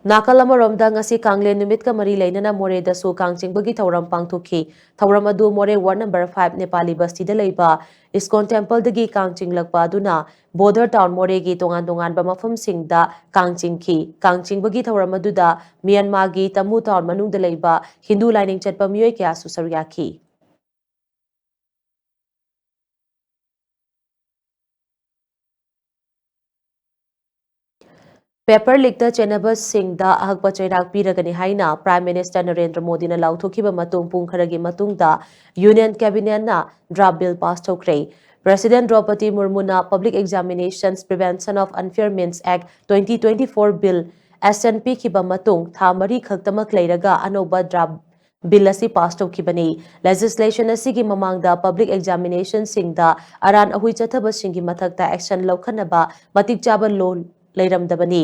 ꯅꯥꯀꯜ ꯑꯃꯔꯣꯝꯗ, ꯉꯁꯤ ꯀꯥꯡꯂꯦꯟ ꯅꯨꯃꯤꯠꯀ ꯃꯔꯤ ꯂꯩꯅꯅ ꯃꯣꯔꯦꯗꯁꯨ ꯀꯥꯡ ꯆꯤꯡꯕꯒꯤ ꯊꯧꯔꯝ ꯄꯥꯡꯊꯣꯛꯈꯤ꯫ ꯊꯧꯔꯝ ꯑꯗꯨ ꯃꯣꯔꯦ ꯋꯥꯔꯗ ꯅꯝꯕꯔ ꯐꯥꯏꯚ ꯅꯦꯄꯥꯂꯤ ꯕꯁꯇꯤꯗ ꯂꯩꯕ ꯏꯁꯀꯣꯟ ꯇꯦꯝꯄꯜꯗꯒꯤ ꯀꯥꯡ ꯆꯤꯡꯂꯛꯄ ꯑꯗꯨꯅ ꯕꯣꯔꯗꯔ ꯇꯥꯎꯟ ꯃꯣꯔꯦꯒꯤ ꯇꯣꯉꯥꯟ ꯇꯣꯉꯥꯟꯕ ꯃꯐꯝꯁꯤꯡꯗ ꯀꯥꯡ ꯆꯤꯡꯈꯤ꯫ ꯀꯥꯡ ꯆꯤꯡꯕꯒꯤ ꯊꯧꯔꯝ ꯑꯗꯨꯗ ꯃ꯭ꯌꯥꯟꯃꯥꯔꯒꯤ ꯇꯃꯨ ꯇꯥꯎꯟ ꯃꯅꯨꯡꯗ ꯂꯩꯕ ꯍꯤꯟꯗꯨ ꯂꯥꯏꯅꯤꯡ ꯆꯠꯄ ꯃꯤꯑꯣꯏ ꯀꯌꯥꯁꯨ ꯁꯔꯨꯛ ꯌꯥꯈꯤ꯫ ꯄꯦꯄꯔ ꯂꯤꯛꯇ ꯆꯦꯟꯅꯕꯁꯤꯡꯗ ꯑꯍꯛꯄ ꯆꯩꯔꯥꯛ ꯄꯤꯔꯒꯅꯤ ꯍꯥꯏꯅ ꯄ꯭ꯔꯥꯏꯝ ꯃꯤꯅꯤꯁꯇꯔ ꯅꯔꯦꯟꯗ꯭ꯔ ꯃꯣꯗꯤꯅ ꯂꯥꯎꯊꯣꯛꯈꯤꯕ ꯃꯇꯨꯡ ꯄꯨꯡ ꯈꯔꯒꯤ ꯃꯇꯨꯡꯗ ꯌꯨꯅꯤꯌꯟ ꯀꯦꯕꯤꯅꯦꯠꯅ ꯗ꯭ꯔꯥꯐ ꯕꯤꯜ ꯄꯥꯁ ꯇꯧꯈ꯭ꯔꯦ꯫ ꯄ꯭ꯔꯦꯁꯤꯗꯦꯟꯠ ꯗ꯭ꯔꯧꯄꯗꯤ ꯃꯨꯔꯃꯨꯅ Public Examinations Prevention of Unfair Means Act twenty twenty-four bill assent ꯄꯤꯈꯤꯕ ꯃꯇꯨꯡ ꯊꯥ ꯃꯔꯤ ꯈꯛꯇꯃꯛ ꯂꯩꯔꯒ ꯑꯅꯧꯕ ꯗ꯭ꯔꯥꯐ ꯕꯤꯜ ꯑꯁꯤ ꯄꯥꯁ ꯇꯧꯈꯤꯕꯅꯤ꯫ ꯂꯦꯖꯤꯁꯂꯦꯁꯟ ꯑꯁꯤꯒꯤ ꯃꯃꯥꯡꯗ ꯄꯕ꯭ꯂꯤꯛ ꯑꯦꯛꯖꯥꯃꯤꯅꯦꯁꯟꯁꯤꯡꯗ ꯑꯔꯥꯟ ꯑꯍꯨꯏ ꯆꯠꯊꯕꯁꯤꯡꯒꯤ ꯃꯊꯛꯇ ꯑꯦꯛꯁꯟ ꯂꯧꯈꯠꯅꯕ ꯃꯇꯤꯛ ꯆꯥꯕ ꯂꯣ ꯂꯩꯔꯝꯗꯕꯅꯤ꯫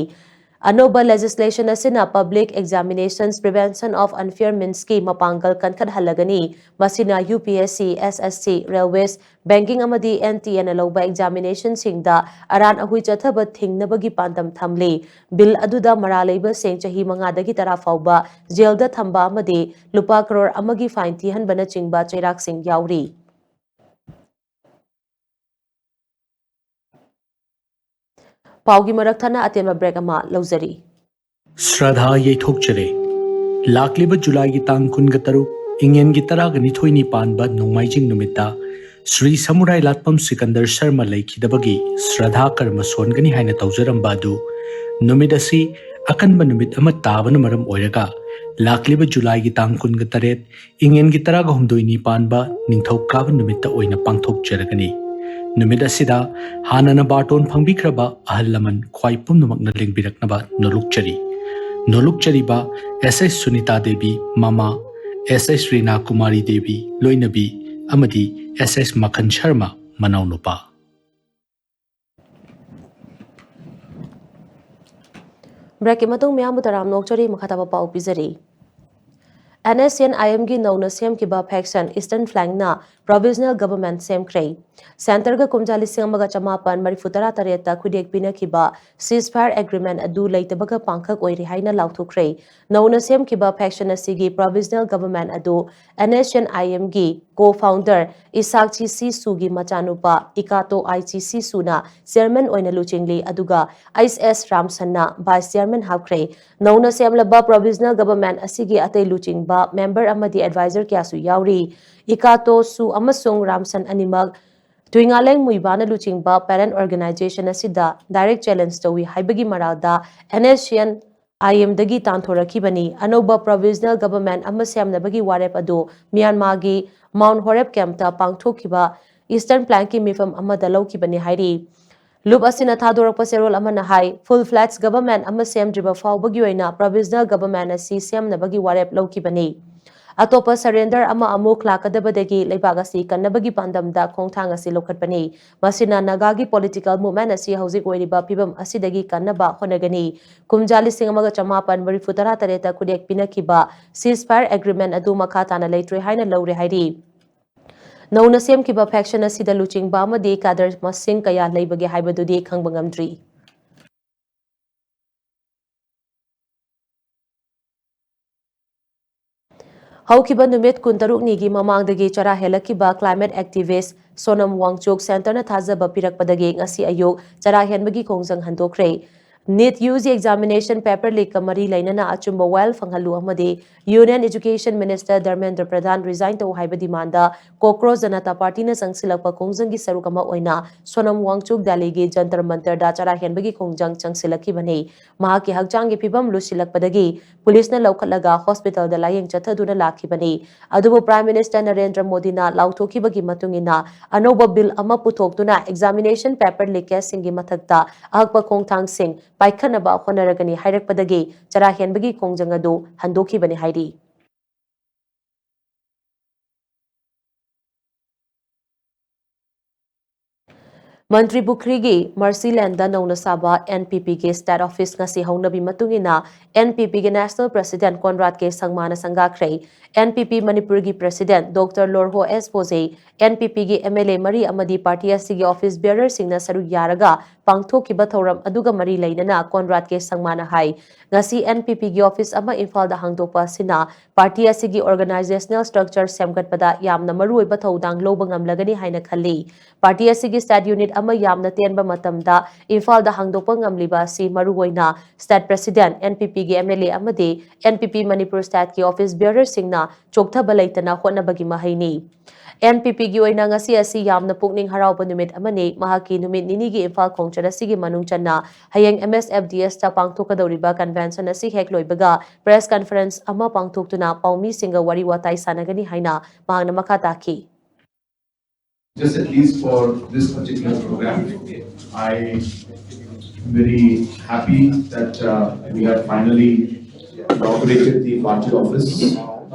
ꯑꯅꯧꯕ ꯂꯦꯖꯤꯁꯂꯦꯁꯟ ꯑꯁꯤꯅ Public Examinations Prevention of Unfair Meansꯀꯤ ꯃꯄꯥꯡꯒꯜ ꯀꯟꯈꯠꯍꯜꯂꯒꯅꯤ꯫ ꯃꯁꯤꯅ ꯌꯨ ꯄꯤ ꯑꯦꯁ ꯁꯤ, ꯑꯦꯁ ꯑꯦꯁ ꯁꯤ, ꯔꯦꯜꯋꯦꯁ, ꯕꯦꯡꯀꯤꯡ ꯑꯃꯗꯤ ꯑꯦꯟ ꯇꯤ ꯑꯦꯅ ꯂꯧꯕ ꯑꯦꯛꯖꯥꯃꯤꯅꯦꯁꯟꯁꯤꯡꯗ ꯑꯔꯥꯟ ꯑꯍꯨꯏ ꯆꯠꯊꯕ ꯊꯤꯡꯅꯕꯒꯤ ꯄꯥꯟꯗꯝ ꯊꯝꯂꯤ꯫ ꯕꯤꯜ ꯑꯗꯨꯗ ꯃꯔꯥꯜ ꯂꯩꯕꯁꯤꯡ ꯆꯍꯤ ꯃꯉꯥꯗꯒꯤ ꯇꯔꯥ ꯐꯥꯎꯕ ꯖꯦꯜꯗ ꯊꯝꯕ ꯑꯃꯗꯤ ꯂꯨꯄꯥ ꯀꯔꯣꯔ ꯑꯃꯒꯤ ꯐꯥꯏꯟ ꯊꯤꯍꯟꯕꯅꯆꯤꯡꯕ ꯆꯩꯔꯥꯛꯁꯤꯡ ꯌꯥꯎꯔꯤ꯫ ꯄꯥꯎꯒꯤ ꯃꯔꯛ ꯊꯠꯅ ꯑꯇꯦꯟꯕ ꯕ꯭ꯔꯦꯛ ꯑꯃ ꯂꯧꯖꯔꯤ꯫ ꯁ꯭ꯔꯥꯙꯥ ꯌꯩꯊꯣꯛꯆꯔꯦ꯫ ꯂꯥꯛꯂꯤꯕ ꯖꯨꯂꯥꯏꯒꯤ ꯇꯥꯡ ꯀꯨꯟꯒ ꯇꯔꯨꯛ, ꯏꯪꯉꯦꯟꯒꯤ ꯇꯔꯥꯒ ꯅꯤꯊꯣꯏꯅꯤ ꯄꯥꯟꯕ ꯅꯣꯡꯃꯥꯏꯖꯤꯡ ꯅꯨꯃꯤꯠꯇ ꯁ꯭ꯔꯤ ꯁꯃꯨꯔꯥꯏ ꯂꯥꯠꯄꯝ ꯁꯤꯀꯟꯗꯔ ꯁꯔꯃ ꯂꯩꯈꯤꯗꯕꯒꯤ ꯁ꯭ꯔꯥꯙꯥ ꯀꯔꯃ ꯁꯣꯟꯒꯅꯤ ꯍꯥꯏꯅ ꯇꯧꯖꯔꯝꯕ ꯑꯗꯨ ꯅꯨꯃꯤꯠ ꯑꯁꯤ ꯑꯀꯟꯕ ꯅꯨꯃꯤꯠ ꯑꯃ ꯇꯥꯕꯅ ꯃꯔꯝ ꯑꯣꯏꯔꯒ ꯂꯥꯛꯂꯤꯕ ꯖꯨꯂꯥꯏꯒꯤ ꯇꯥꯡ ꯀꯨꯟꯒ ꯇꯔꯦꯠ, ꯏꯪꯉꯦꯟꯒꯤ ꯇꯔꯥꯒ ꯍꯨꯝꯗꯣꯏꯅꯤ ꯄꯥꯟꯕ ꯅꯤꯡꯊꯧꯀꯥꯕ ꯅꯨꯃꯤꯠꯇ ꯑꯣꯏꯅ ꯄꯥꯡꯊꯣꯛꯆꯔꯒꯅꯤ꯫ ꯅꯨꯃꯤꯠ ꯑꯁꯤꯗ ꯍꯥꯟꯅꯅ ꯕꯥꯔꯇꯣꯟ ꯐꯪꯕꯤꯈ꯭ꯔꯕ ꯑꯍꯜ ꯂꯃꯟ ꯈ꯭ꯋꯥꯏ ꯄꯨꯝꯅꯃꯛꯅ ꯂꯦꯡꯕꯤꯔꯛꯅꯕ ꯅꯣꯂꯨꯛꯆꯔꯤ꯫ ꯅꯣꯂꯨꯛꯆꯔꯤꯕ ꯑꯦꯁ ꯑꯦꯁ ꯁꯨꯅꯤꯇꯥ ꯗꯦꯕꯤ, ꯃꯃꯥ, ꯑꯦꯁ ꯑꯦꯁ ꯔꯤꯅꯥ ꯀꯨꯃꯥꯔꯤ ꯗꯦꯕꯤ, ꯂꯣꯏꯅꯕꯤ, ꯑꯃꯗꯤ ꯑꯦꯁ ꯑꯦꯁ ꯃꯈꯟ ꯁꯔꯃ, ꯃꯅꯥꯎꯅꯨꯄꯥ꯫ ꯕ꯭ꯔꯦꯛꯀꯤ ꯃꯇꯨꯡ ꯃꯌꯥꯝꯕꯨ ꯇꯔꯥꯝꯅ ꯑꯣꯛꯆꯔꯤ꯫ ꯃꯈꯥ ꯇꯥꯕ ꯄꯥꯎ ꯄꯤꯖꯔꯤ꯫ NSCN-IMꯒꯤ ꯅꯧꯅ ꯁꯦꯝꯈꯤꯕ faction Eastern Flankꯅ provisional government ꯁꯦꯝꯈ꯭ꯔꯦ꯫ Centreꯒ ꯀꯨꯝꯖꯥ ꯂꯤꯁꯤꯡ ꯑꯃꯒ ꯆꯃꯥꯄꯟ ꯃꯔꯤꯐꯨ ꯇꯔꯥ ꯇꯔꯦꯠꯇ ꯈꯨꯗꯦꯛ ꯄꯤꯅꯈꯤꯕ ceasefire agreement ꯑꯗꯨ ꯂꯩꯇꯕꯒ ꯄꯥꯡꯈꯛ ꯑꯣꯏꯔꯦ ꯍꯥꯏꯅ ꯂꯥꯎꯊꯣꯛꯈ꯭ꯔꯦ꯫ ꯅꯧꯅ ꯁꯦꯝꯈꯤꯕ faction ꯑꯁꯤꯒꯤ provisional government ꯑꯗꯨ NSCN-IMꯒꯤ co-founder ꯏꯁꯥꯛ ꯆꯤꯁꯤ ꯁꯨꯒꯤ ꯃꯆꯥꯅꯨꯄꯥ ꯏꯀꯥꯇꯣ ꯑꯥꯏ ꯆꯤꯁꯤ ꯁꯨꯅ chairman ꯑꯣꯏꯅ ꯂꯨꯆꯤꯡꯂꯤ, ꯑꯗꯨꯒ ꯑꯩꯆ ꯑꯦꯁ ꯔꯥꯝꯁꯟꯅ vice chairman ꯍꯥꯞꯈ꯭ꯔꯦ꯫ ꯅꯧꯅ ꯁꯦꯝꯂꯕ provisional government ꯑꯁꯤꯒꯤ ꯑꯇꯩ ꯂꯨꯆꯤꯡꯕ member ꯑꯃꯗꯤ advisor ꯀꯌꯥꯁꯨ ꯌꯥꯎꯔꯤ꯫ ꯏꯀꯥꯇꯣ ꯁꯨ ꯑꯃꯁꯨꯡ ꯔꯥꯝꯁꯟ ꯑꯅꯤꯃꯛ ꯇꯨꯏꯉꯥꯂꯦꯡ ꯃꯨꯏꯕꯥꯅ ꯂꯨꯆꯤꯡꯕ parent organization ꯑꯁꯤꯗ direct challenge ꯇꯧꯏ ꯍꯥꯏꯕꯒꯤ ꯃꯔꯥꯜꯗ NSCN-IMꯗꯒꯤ ꯇꯥꯟꯊꯣꯔꯛꯈꯤꯕꯅꯤ꯫ ꯑꯅꯧꯕ provisional government ꯑꯃ ꯁꯦꯝꯅꯕꯒꯤ ꯋꯥꯔꯦꯞ ꯑꯗꯨ ꯃ꯭ꯌꯥꯟꯃꯥꯔꯒꯤ Mount Horeb campꯇ ꯄꯥꯡꯊꯣꯛꯈꯤꯕ Eastern Flankꯀꯤ ꯃꯤꯐꯝ ꯑꯃꯗ ꯂꯧꯈꯤꯕꯅꯤ ꯍꯥꯏꯔꯤ꯫ ꯂꯨꯞ ꯑꯁꯤꯅ ꯊꯥꯗꯣꯔꯛꯄ ꯆꯦꯔꯣꯜ ꯑꯃꯅ ꯍꯥꯏ, full fledged government ꯑꯃ ꯁꯦꯝꯗ꯭ꯔꯤꯕ ꯐꯥꯎꯕꯒꯤ ꯑꯣꯏꯅ provisional government ꯑꯁꯤ ꯁꯦꯝꯅꯕꯒꯤ ꯋꯥꯔꯦꯞ ꯂꯧꯈꯤꯕꯅꯤ꯫ ꯑꯇꯣꯞꯄ surrender ꯑꯃ ꯑꯃꯨꯛ ꯂꯥꯛꯀꯗꯕꯗꯒꯤ ꯂꯩꯕꯥꯛ ꯑꯁꯤ ꯀꯟꯅꯕꯒꯤ ꯄꯥꯟꯗꯝꯗ ꯈꯣꯡꯊꯥꯡ ꯑꯁꯤ ꯂꯧꯈꯠꯄꯅꯤ꯫ ꯃꯁꯤꯅ ꯅꯥꯒꯥꯒꯤ political movement ꯑꯁꯤ ꯍꯧꯖꯤꯛ ꯑꯣꯏꯔꯤꯕ ꯐꯤꯕꯝ ꯑꯁꯤꯗꯒꯤ ꯀꯟꯅꯕ ꯍꯣꯠꯅꯒꯅꯤ꯫ ꯀꯨꯝꯖꯥ ꯂꯤꯁꯤꯡ ꯑꯃꯒ ꯆꯃꯥꯄꯟ ꯃꯔꯤꯐꯨ ꯇꯔꯥ ꯇꯔꯦꯠꯇ ꯈꯨꯗꯦꯛ ꯄꯤꯅꯈꯤꯕ ceasefire agreement ꯑꯗꯨ ꯃꯈꯥ ꯇꯥꯅ ꯂꯩꯇ꯭ꯔꯦ ꯍꯥꯏꯅ ꯂꯧꯔꯦ ꯍꯥꯏꯔꯤ꯫ ꯅꯧꯅ ꯁꯦꯝꯈꯤꯕ faction ꯑꯁꯤꯗ ꯂꯨꯆꯤꯡꯕ ꯑꯃꯗꯤ cadre ꯃꯁꯤꯡ ꯀꯌꯥ ꯂꯩꯕꯒꯦ ꯍꯥꯏꯕꯗꯨꯗꯤ ꯈꯪꯕ ꯉꯝꯗ꯭ꯔꯤ꯫ ꯍꯧꯈꯤꯕ ꯅꯨꯃꯤꯠ ꯀꯨꯟꯇꯔꯨꯛꯅꯤꯒꯤ ꯃꯃꯥꯡꯗꯒꯤ ꯆꯔꯥ ꯍꯦꯜꯂꯛꯈꯤꯕ climate activist ꯁꯣꯅꯝ ꯋꯥꯡꯆꯨꯛ Centreꯅ ꯊꯥꯖꯕ ꯄꯤꯔꯛꯄꯗꯒꯤ ꯉꯁꯤ ꯑꯌꯨꯛ ꯆꯔꯥ ꯍꯦꯟꯕꯒꯤ ꯈꯣꯡꯖꯪ ꯍꯟꯗꯣꯛꯈ꯭ꯔꯦ꯫ NEET UG examination paper leakꯀ ꯃꯔꯤ ꯂꯩꯅꯅ ꯑꯆꯨꯝꯕ ꯋꯥꯌꯦꯜ ꯐꯪꯍꯜꯂꯨ ꯑꯃꯗꯤ Union Education Minister ꯙꯔꯃꯦꯟꯗ꯭ꯔ ꯄ꯭ꯔꯙꯥꯟ resign ꯇꯧ ꯍꯥꯏꯕ demandꯗ Cockroach Janata Partyꯅ ꯆꯪꯁꯤꯜꯂꯛꯄ ꯈꯣꯡꯖꯪꯒꯤ ꯁꯔꯨꯛ ꯑꯃ ꯑꯣꯏꯅ ꯁꯣꯅꯝ ꯋꯥꯡꯆꯨꯛ ꯗꯦꯜꯂꯤꯒꯤ ꯖꯟꯇꯔ ꯃꯟꯇꯔꯗ ꯆꯔꯥ ꯍꯦꯟꯕꯒꯤ ꯈꯣꯡꯖꯪ ꯆꯪꯁꯤꯜꯂꯛꯈꯤꯕꯅꯤ꯫ ꯃꯍꯥꯛꯀꯤ ꯍꯛꯆꯥꯡꯒꯤ ꯐꯤꯕꯝ ꯂꯨꯁꯤꯜꯂꯛꯄꯗꯒꯤ ꯄꯨꯂꯤꯁꯅ ꯂꯧꯈꯠꯂꯒ hospitalꯗ ꯂꯥꯌꯦꯡ ꯆꯠꯊꯗꯨꯅ ꯂꯥꯛꯈꯤꯕꯅꯤ꯫ ꯑꯗꯨꯕꯨ Prime Minister ꯅꯔꯦꯟꯗ꯭ꯔ ꯃꯣꯗꯤꯅ ꯂꯥꯎꯊꯣꯛꯈꯤꯕꯒꯤ ꯃꯇꯨꯡ ꯏꯟꯅ ꯑꯅꯧꯕ bill ꯑꯃ ꯄꯨꯊꯣꯛꯇꯨꯅ examination paper leakꯀꯦꯁꯁꯤꯡꯒꯤ ꯃꯊꯛꯇ ꯑꯍꯛꯄ ꯈꯣꯡꯊꯥꯡꯁꯤꯡ ꯄꯥꯏꯈꯠꯅꯕ ꯍꯣꯠꯅꯔꯒꯅꯤ ꯍꯥꯏꯔꯛꯄꯗꯒꯤ ꯆꯔꯥ ꯍꯦꯟꯕꯒꯤ ꯈꯣꯡꯖꯪ ꯑꯗꯨ ꯍꯟꯗꯣꯛꯈꯤꯕꯅꯤ ꯍꯥꯏꯔꯤ꯫ ꯃꯟꯇ꯭ꯔꯤ ꯄꯨꯈ꯭ꯔꯤꯒꯤ ꯃꯔꯁꯤꯂꯦꯟꯗ ꯅꯧꯅ ꯁꯥꯕ NPPꯒꯤ State Office ꯉꯁꯤ ꯍꯧꯅꯕꯤ ꯃꯇꯨꯡ ꯏꯟꯅ NPPꯒꯤ National President ꯀꯣꯟꯔꯥꯗ ꯀꯦ ꯁꯪꯃꯥꯅ ꯁꯪꯒꯥꯈ꯭ꯔꯦ꯫ NPP ꯃꯅꯤꯄꯨꯔꯒꯤ President Doctor ꯂꯣꯔꯍꯣ ꯑꯦꯁ ꯕꯣꯖꯦ, NPPꯒꯤ MLA ꯃꯔꯤ ꯑꯃꯗꯤ party ꯑꯁꯤꯒꯤ office bearerꯁꯤꯡꯅ ꯁꯔꯨꯛ ꯌꯥꯔꯒ ꯄꯥꯡꯊꯣꯛꯈꯤꯕ ꯊꯧꯔꯝ ꯑꯗꯨꯒ ꯃꯔꯤ ꯂꯩꯅꯅ ꯀꯣꯟꯔꯥꯗ ꯀꯦ ꯁꯪꯃꯥꯅ ꯍꯥꯏ, ꯉꯁꯤ NPPꯒꯤ office ꯑꯃ ꯏꯝꯐꯥꯜꯗ ꯍꯥꯡꯗꯣꯛꯄ ꯑꯁꯤꯅ party ꯑꯁꯤꯒꯤ organizational structure ꯁꯦꯝꯒꯠꯄꯗ ꯌꯥꯝꯅ ꯃꯔꯨꯑꯣꯏꯕ ꯊꯧꯗꯥꯡ ꯂꯧꯕ ꯉꯝꯂꯒꯅꯤ ꯍꯥꯏꯅ ꯈꯜꯂꯤ꯫ Party ꯑꯁꯤꯒꯤ state unit ꯑꯃ ꯌꯥꯝꯅ ꯇꯦꯟꯕ ꯃꯇꯝꯗ ꯏꯝꯐꯥꯜꯗ ꯍꯥꯡꯗꯣꯛꯄ ꯉꯝꯂꯤꯕ ꯑꯁꯤ ꯃꯔꯨꯑꯣꯏꯅ State President, NPPꯒꯤ MLA ꯑꯃꯗꯤ NPP ꯃꯅꯤꯄꯨꯔ Stateꯀꯤ office bearerꯁꯤꯡꯅ ꯆꯣꯛꯊꯕ ꯂꯩꯇꯅ ꯍꯣꯠꯅꯕꯒꯤ ꯃꯍꯩꯅꯤ꯫ NPPꯒꯤ ꯑꯣꯏꯅ ꯉꯁꯤ ꯑꯁꯤ ꯌꯥꯝꯅ ꯄꯨꯛꯅꯤꯡ ꯍꯔꯥꯎꯕ ꯅꯨꯃꯤꯠ ꯑꯃꯅꯤ꯫ ꯃꯍꯥꯛꯀꯤ ꯅꯨꯃꯤꯠ ꯅꯤꯅꯤꯒꯤ ꯏꯝꯐꯥꯜ ꯈꯣꯡꯆꯠ ꯑꯁꯤꯒꯤ ꯃꯅꯨꯡ ꯆꯟꯅ ꯍꯌꯦꯡ MSFDSꯇ ꯄꯥꯡꯊꯣꯛꯀꯗꯧꯔꯤꯕ convention ꯑꯁꯤ ꯍꯦꯛ ꯂꯣꯏꯕꯒ press conference ꯑꯃ ꯄꯥꯡꯊꯣꯛꯇꯨꯅ ꯄꯥꯎꯃꯤꯁꯤꯡꯒ ꯋꯥꯔꯤ ꯋꯥꯇꯥꯏ ꯁꯥꯟꯅꯒꯅꯤ ꯍꯥꯏꯅ ꯃꯍꯥꯛꯅ ꯃꯈꯥ ꯇꯥꯈꯤ꯫ Just at least for this particular program, I am very happy that uh, we have finally inaugurated the party office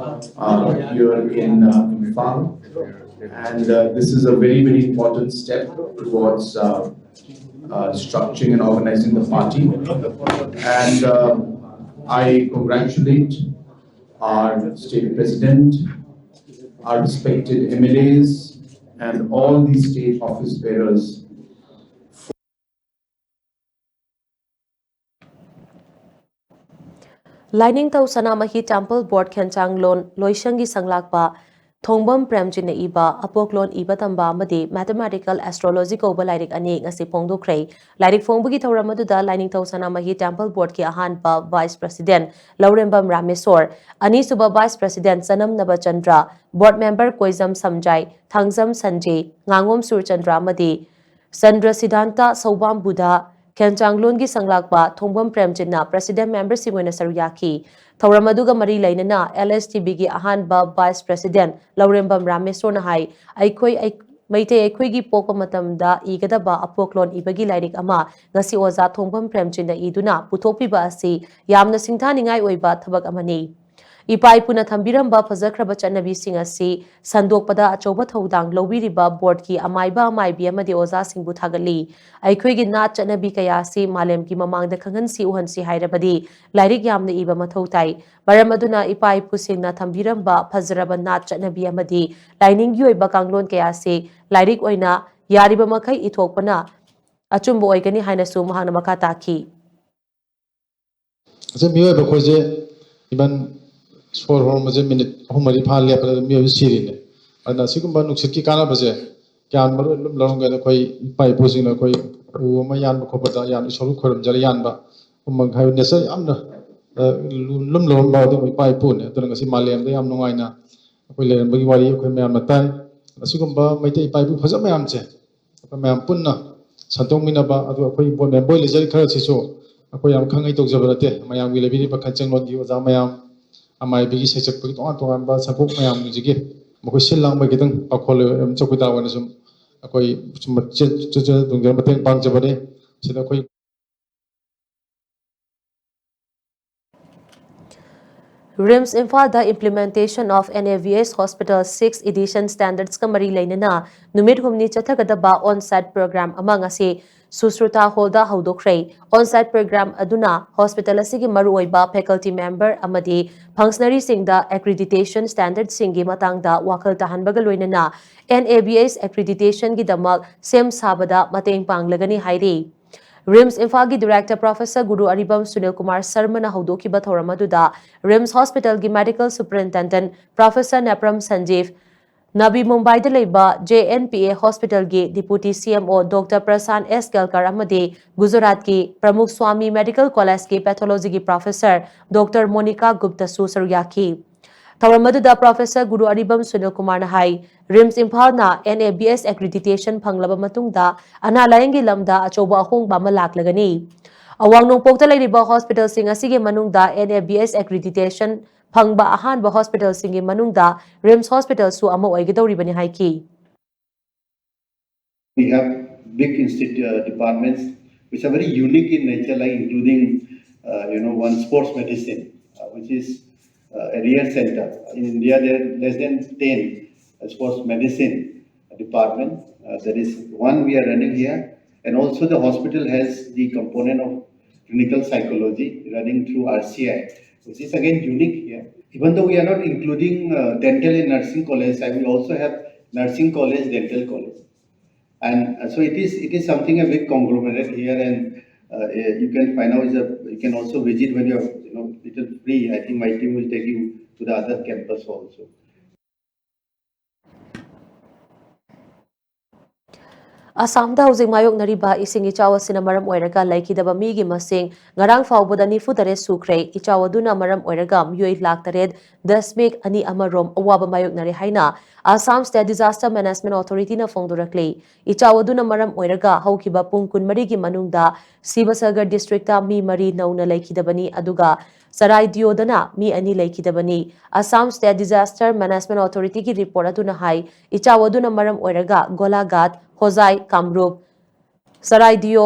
uh, here in uh, Imphal. And uh, this is a very, very important step towards uh, uh, structuring and organizing the party. And uh, I congratulate our state president, our respected MLAs, and all the state office bearers. Lainingthou Sanamahi Temple Board ꯈꯦꯟꯆꯥꯡꯂꯣꯟ ꯂꯣꯏꯁꯪꯒꯤ ꯁꯪꯂꯥꯛꯄ ꯊꯣꯡꯕꯝ ꯄ꯭ꯔꯦꯝꯖꯤꯠꯅ ꯏꯕ ꯑꯄꯣꯛꯂꯣꯟ ꯏꯕ ꯇꯝꯕ ꯑꯃꯗꯤ Mathematical Astrology ꯀꯧꯕ ꯂꯥꯏꯔꯤꯛ ꯑꯅꯤ ꯉꯁꯤ ꯐꯣꯡꯗꯣꯛꯈ꯭ꯔꯦ꯫ ꯂꯥꯏꯔꯤꯛ ꯐꯣꯡꯕꯒꯤ ꯊꯧꯔꯝ ꯑꯗꯨꯗ ꯂꯥꯏꯅꯤꯡꯊꯧ ꯁꯅꯥꯃꯍꯤ Temple Boardꯀꯤ ꯑꯍꯥꯟꯕ Vice President ꯂꯧꯔꯦꯝꯕꯝ ꯔꯥꯃꯦꯁꯣꯔ, ꯑꯅꯤꯁꯨꯕ Vice President ꯆꯅꯝꯅꯕ Chandra, Board Member ꯀꯣꯏꯖꯝ ꯁꯝꯖꯥꯏ, Thangjam ꯁꯟꯖꯦ, ꯉꯥꯉꯣꯝ ꯁꯨꯔꯆꯟꯗ꯭ꯔ ꯑꯃꯗꯤ ꯆꯟꯗ꯭ꯔ ꯁꯤꯗꯥꯟꯇ ꯁꯧꯕꯥꯝ ꯕꯨꯙ, ꯈꯦꯟꯆꯥꯡꯂꯣꯟꯒꯤ ꯁꯪꯂꯥꯛꯄ ꯊꯣꯡꯕꯝ ꯄ꯭ꯔꯦꯝꯖꯤꯠꯅ President Memberꯁꯤꯡ ꯑꯣꯏꯅ ꯁꯔꯨꯛ ꯌꯥꯈꯤ꯫ ꯊꯧꯔꯝ ꯑꯗꯨꯒ ꯃꯔꯤ ꯂꯩꯅꯅ LSTBꯒꯤ ꯑꯍꯥꯟꯕ Vice President ꯂꯧꯔꯦꯝꯕꯝ ꯔꯥꯃꯦꯁꯣꯔꯅ ꯍꯥꯏ, ꯑꯩꯈꯣꯏ ꯑꯩ-, ꯃꯩꯇꯩ ꯑꯩꯈꯣꯏꯒꯤ ꯄꯣꯛꯄ ꯃꯇꯝꯗ ꯏꯒꯗꯕ ꯑꯄꯣꯛꯂꯣꯟ ꯏꯕꯒꯤ ꯂꯥꯏꯔꯤꯛ ꯑꯃ ꯉꯁꯤ ꯑꯣꯖꯥ ꯊꯣꯡꯕꯝ ꯄ꯭ꯔꯦꯝꯖꯤꯠꯅ ꯏꯗꯨꯅ ꯄꯨꯊꯣꯛꯄꯤꯕ ꯑꯁꯤ ꯌꯥꯝꯅ ꯁꯤꯡꯊꯥꯅꯤꯡꯉꯥꯏ ꯑꯣꯏꯕ ꯊꯕꯛ ꯑꯃꯅꯤ꯫ ꯏꯄꯥ ꯏꯄꯨꯅ ꯊꯝꯕꯤꯔꯝꯕ ꯐꯖꯈ꯭ꯔꯕ ꯆꯠꯅꯕꯤꯁꯤꯡ ꯑꯁꯤ ꯁꯟꯗꯣꯛꯄꯗ ꯑꯆꯧꯕ ꯊꯧꯗꯥꯡ ꯂꯧꯕꯤꯔꯤꯕ ꯕꯣꯔꯗꯀꯤ ꯑꯃꯥꯏꯕ ꯑꯃꯥꯏꯕꯤ ꯑꯃꯗꯤ ꯑꯣꯖꯥꯁꯤꯡꯕꯨ ꯊꯥꯒꯠꯂꯤ꯫ ꯑꯩꯈꯣꯏꯒꯤ ꯅꯥꯠ ꯆꯠꯅꯕꯤ ꯀꯌꯥ ꯑꯁꯤ ꯃꯥꯂꯦꯝꯒꯤ ꯃꯃꯥꯡꯗ ꯈꯪꯍꯟꯁꯤ ꯎꯍꯟꯁꯤ ꯍꯥꯏꯔꯕꯗꯤ ꯂꯥꯏꯔꯤꯛ ꯌꯥꯝꯅ ꯏꯕ ꯃꯊꯧ ꯇꯥꯏ꯫ ꯃꯔꯝ ꯑꯗꯨꯅ ꯏꯄꯥ ꯏꯄꯨꯁꯤꯡꯅ ꯊꯝꯕꯤꯔꯝꯕ ꯐꯖꯔꯕ ꯅꯥꯠ ꯆꯠꯅꯕꯤ ꯑꯃꯗꯤ ꯂꯥꯏꯅꯤꯡꯒꯤ ꯑꯣꯏꯕ ꯀꯥꯡꯂꯣꯟ ꯀꯌꯥ ꯑꯁꯤ ꯂꯥꯏꯔꯤꯛ ꯑꯣꯏꯅ ꯌꯥꯔꯤꯕ ꯃꯈꯩ ꯏꯊꯣꯛꯄꯅ ꯑꯆꯨꯝꯕ ꯑꯣꯏꯒꯅꯤ ꯍꯥꯏꯅꯁꯨ ꯃꯍꯥꯛꯅ ꯃꯈꯥ ꯇꯥꯈꯤ꯫ ꯑꯁꯤ ꯃꯤꯑꯣꯏꯕ ꯑꯩꯈꯣꯏꯁꯦ even ꯁꯣꯔ ꯍꯣꯟꯕꯁꯦ ꯃꯤꯅꯤꯠ ꯑꯍꯨꯝ ꯃꯔꯤ ꯐꯥꯅ ꯂꯦꯞꯄꯗ ꯑꯗꯨꯝ ꯃꯤꯑꯣꯏꯕ ꯁꯤꯔꯤꯅꯦ꯫ ꯑꯗꯨꯅ ꯑꯁꯤꯒꯨꯝꯕ ꯅꯨꯡꯁꯤꯠꯀꯤ ꯀꯥꯟꯅꯕꯁꯦ ꯀꯌꯥꯝ ꯃꯔꯨ ꯂꯨꯝ ꯂꯧꯔꯝꯒꯦ ꯍꯥꯏꯗ ꯑꯩꯈꯣꯏ ꯏꯄꯥ ꯏꯄꯨꯁꯤꯡꯅ ꯑꯩꯈꯣꯏ ꯎ ꯑꯃ ꯌꯥꯟꯕ ꯈꯣꯠꯄꯗ ꯌꯥꯝ ꯏꯁꯣꯔꯕꯨ ꯈꯣꯏꯔꯨꯝꯖꯔ ꯌꯥꯟꯕ ꯎꯃꯪ ꯍꯥꯏꯕ nature ꯌꯥꯝꯅ ꯂꯨꯝ ꯂꯧꯔꯝꯕ ꯑꯗꯨꯒꯨꯝꯕ ꯏꯄꯥ ꯏꯄꯨꯅꯦ꯫ ꯑꯗꯨꯅ ꯉꯁꯤ ꯃꯥꯂꯦꯝꯗ ꯌꯥꯝ ꯅꯨꯡꯉꯥꯏꯅ ꯑꯩꯈꯣꯏ ꯂꯩꯔꯝꯕꯒꯤ ꯋꯥꯔꯤ ꯑꯩꯈꯣꯏ ꯃꯌꯥꯝꯅ ꯇꯥꯏ꯫ ꯑꯁꯤꯒꯨꯝꯕ ꯃꯩꯇꯩ ꯏꯄꯥ ꯏꯄꯨ ꯐꯖꯕ ꯃꯌꯥꯝꯁꯦ ꯑꯩꯈꯣꯏ ꯃꯌꯥꯝ ꯄꯨꯟꯅ ꯁꯟꯗꯣꯛꯃꯤꯟꯅꯕ, ꯑꯗꯨꯒ ꯑꯩꯈꯣꯏ ꯕꯣꯠ ꯃꯦꯝꯕꯣꯏ ꯂꯩꯖꯔꯤ ꯈꯔꯁꯤꯁꯨ ꯑꯩꯈꯣꯏ ꯌꯥꯝ ꯈꯪꯉꯩ ꯇꯧꯖꯕ ꯅꯠꯇꯦ꯫ ꯃꯌꯥꯝꯒꯤ ꯂꯩꯕꯤꯔꯤꯕ ꯈꯟꯆꯦꯡꯂꯣꯟꯒꯤ ꯑꯣꯖꯥ ꯃꯌꯥꯝ, ꯑꯃꯥꯏꯕꯤꯒꯤ ꯁꯩꯁꯛꯄꯒꯤ ꯇꯣꯉꯥꯟ ꯇꯣꯉꯥꯟꯕ ꯁꯪꯈꯣꯛ ꯃꯌꯥꯝꯁꯤꯒꯤ ꯃꯈꯣꯏ ꯁꯤꯜ ꯂꯥꯡꯕꯒꯤ ꯈꯤꯇꯪ ꯄꯥꯈꯣꯜ ꯑꯣꯏꯅ ꯆꯧꯀꯤꯗꯥꯔ ꯑꯣꯏꯅ ꯁꯨꯝ ꯑꯩꯈꯣꯏ ꯁꯨꯝ ꯆꯦ-, ꯆꯦ-, ꯆꯦ-, ꯇꯨꯡꯖꯔ ꯃꯇꯦꯡ ꯄꯥꯡꯖꯕꯅꯤ꯫ ꯁꯤꯗ ꯑꯩꯈꯣꯏ ꯔꯤꯝꯁ ꯏꯝꯐꯥꯜꯗ Implementation of NABH Hospital sixth Edition Standardsꯀ ꯃꯔꯤ ꯂꯩꯅꯅ ꯅꯨꯃꯤꯠ ꯍꯨꯝꯅꯤ ꯆꯠꯊꯒꯗꯕ on-site program ꯑꯃ ꯉꯁꯤ ꯁꯨꯁ꯭ꯔꯨꯇꯥ ꯍꯣꯜꯗ ꯍꯧꯗꯣꯛꯈ꯭ꯔꯦ꯫ On-site program ꯑꯗꯨꯅ ꯍꯣꯁꯄꯤꯇꯥꯜ ꯑꯁꯤꯒꯤ ꯃꯔꯨꯑꯣꯏꯕ faculty member ꯑꯃꯗꯤ functionaryꯁꯤꯡꯗ accreditation standardsꯁꯤꯡꯒꯤ ꯃꯇꯥꯡꯗ ꯋꯥꯈꯜ ꯇꯥꯍꯟꯕꯒ ꯂꯣꯏꯅꯅ NABH accreditationꯒꯤꯗꯃꯛ ꯁꯦꯝ ꯁꯥꯕꯗ ꯃꯇꯦꯡ ꯄꯥꯡꯂꯒꯅꯤ ꯍꯥꯏꯔꯤ꯫ ꯔꯤꯝꯁ ꯏꯝꯐꯥꯜꯒꯤ director Professor ꯒꯨꯔꯨ ꯑꯔꯤꯕꯝ ꯁꯨꯅꯤꯜ ꯀꯨꯃꯥꯔ ꯁꯔꯃꯅ ꯍꯧꯗꯣꯛꯈꯤꯕ ꯊꯧꯔꯝ ꯑꯗꯨꯗ ꯔꯤꯝꯁ ꯍꯣꯁꯄꯤꯇꯥꯜꯒꯤ medical superintendent Professor Nepram Sanjiv, ꯅꯕꯤ ꯃꯨꯝꯕꯥꯏꯗ ꯂꯩꯕ JNPA ꯍꯣꯁꯄꯤꯇꯥꯜꯒꯤ deputy CMO Doctor ꯄ꯭ꯔꯁꯥꯟ ꯑꯦꯁ ꯀꯦꯜꯀꯔ ꯑꯃꯗꯤ ꯒꯨꯖꯔꯥꯠꯀꯤ ꯄ꯭ꯔꯃꯨꯈ ꯁ꯭ꯋꯥꯃꯤ ꯃꯦꯗꯤꯀꯦꯜ ꯀꯣꯂꯦꯖꯀꯤ pathologyꯒꯤ professor Doctor ꯃꯣꯅꯤꯀꯥ ꯒꯨꯞꯇꯁꯨ ꯁꯔꯨꯛ ꯌꯥꯈꯤ꯫ ꯊꯧꯔꯝ ꯑꯗꯨꯗ Professor ꯒꯨꯔꯨ ꯑꯔꯤꯕꯝ ꯁꯨꯅꯤꯜ ꯀꯨꯃꯥꯔꯅ ꯍꯥꯏ, ꯔꯤꯝꯁ ꯏꯝꯐꯥꯜꯅ NABH accreditation ꯐꯪꯂꯕ ꯃꯇꯨꯡꯗ ꯑꯅꯥ ꯂꯥꯌꯦꯡꯒꯤ ꯂꯝꯗ ꯑꯆꯧꯕ ꯑꯍꯣꯡꯕ ꯑꯃ ꯂꯥꯛꯂꯒꯅꯤ꯫ ꯑꯋꯥꯡ ꯅꯣꯡꯄꯣꯛꯇ ꯂꯩꯔꯤꯕ ꯍꯣꯁꯄꯤꯇꯥꯜꯁꯤꯡ ꯑꯁꯤꯒꯤ ꯃꯅꯨꯡꯗ NABH accreditation ꯐꯪꯕ ꯑꯍꯥꯟꯕ ꯍꯣꯁꯄꯤꯇꯥꯜꯁꯤꯡꯒꯤ ꯃꯅꯨꯡꯗ ꯔꯤꯝꯁ ꯍꯣꯁꯄꯤꯇꯥꯜꯁꯨ ꯑꯃ ꯑꯣꯏꯒꯗꯧꯔꯤꯕꯅꯤ ꯍꯥꯏꯈꯤ꯫ We have big institute uh, departments which are very unique in nature, like including uh, you know one sports medicine, uh, which is uh, a rare center. In India, there are less than ten sports medicine department. Uh, there is one we are running here, and also the hospital has the component of clinical psychology running through R C I, which is again unique here. Even though we are not including uh, dental and nursing college, I will also have nursing college, dental college, and uh, so it is. It is something a big conglomerate here, and uh, you can find out. Is a, you can also visit when you are you know little free. I think my team will take you to the other campus also. ꯑꯁꯥꯝꯗ ꯍꯧꯖꯤꯛ ꯃꯥꯌꯣꯛꯅꯔꯤꯕ ꯏꯁꯤꯡ ꯏꯆꯥꯎ ꯑꯁꯤꯅ ꯃꯔꯝ ꯑꯣꯏꯔꯒ ꯂꯩꯈꯤꯗꯕ ꯃꯤꯒꯤ ꯃꯁꯤꯡ ꯉꯔꯥꯡ ꯐꯥꯎꯕꯗ ꯅꯤꯐꯨ ꯇꯔꯦꯠ ꯁꯨꯈ꯭ꯔꯦ꯫ ꯏꯆꯥꯎ ꯑꯗꯨꯅ ꯃꯔꯝ ꯑꯣꯏꯔꯒ ꯃꯤꯑꯣꯏ ꯂꯥꯈ ꯇꯔꯦꯠ ꯗꯁꯃꯤꯛ ꯑꯅꯤ ꯑꯃ ꯔꯣꯝ ꯑꯋꯥꯕ ꯃꯥꯌꯣꯛꯅꯔꯦ ꯍꯥꯏꯅ ꯑꯁꯥꯝ ꯁ꯭ꯇꯦꯠ ꯗꯤꯖꯥꯁꯇꯔ ꯃꯦꯅꯦꯖꯃꯦꯟ ꯑꯣꯊꯣꯔꯤꯇꯤꯅ ꯐꯣꯡꯗꯣꯔꯛꯂꯤ꯫ ꯏꯆꯥꯎ ꯑꯗꯨꯅ ꯃꯔꯝ ꯑꯣꯏꯔꯒ ꯍꯧꯈꯤꯕ ꯄꯨꯡ ꯀꯨꯟꯃꯔꯤꯒꯤ ꯃꯅꯨꯡꯗ ꯁꯤꯕꯁꯒꯔ ꯗꯤꯁꯇ꯭ꯔꯤꯛꯇ ꯃꯤ ꯃꯔꯤ ꯅꯧꯅ ꯂꯩꯈꯤꯗꯕꯅꯤ, ꯑꯗꯨꯒ ꯆꯔꯥꯏꯗꯤꯌꯣꯗꯅ ꯃꯤ ꯑꯅꯤ ꯂꯩꯈꯤꯗꯕꯅꯤ꯫ ꯑꯁꯥꯝ ꯁ꯭ꯇꯦꯠ ꯗꯤꯖꯥꯁꯇꯔ ꯃꯦꯅꯦꯖꯃꯦꯟ ꯑꯣꯊꯣꯔꯤꯇꯤꯒꯤ ꯔꯤꯄꯣꯔꯠ ꯑꯗꯨꯅ ꯍꯥꯏ, ꯏꯆꯥꯎ ꯑꯗꯨꯅ ꯃꯔꯝ ꯑꯣꯏꯔꯒ ꯒꯣꯂꯥꯘꯥꯠ, ꯍꯣꯖꯥꯏ, ꯀꯥꯝꯔꯨꯞ, ꯆꯔꯥꯏꯗꯤꯌꯣ,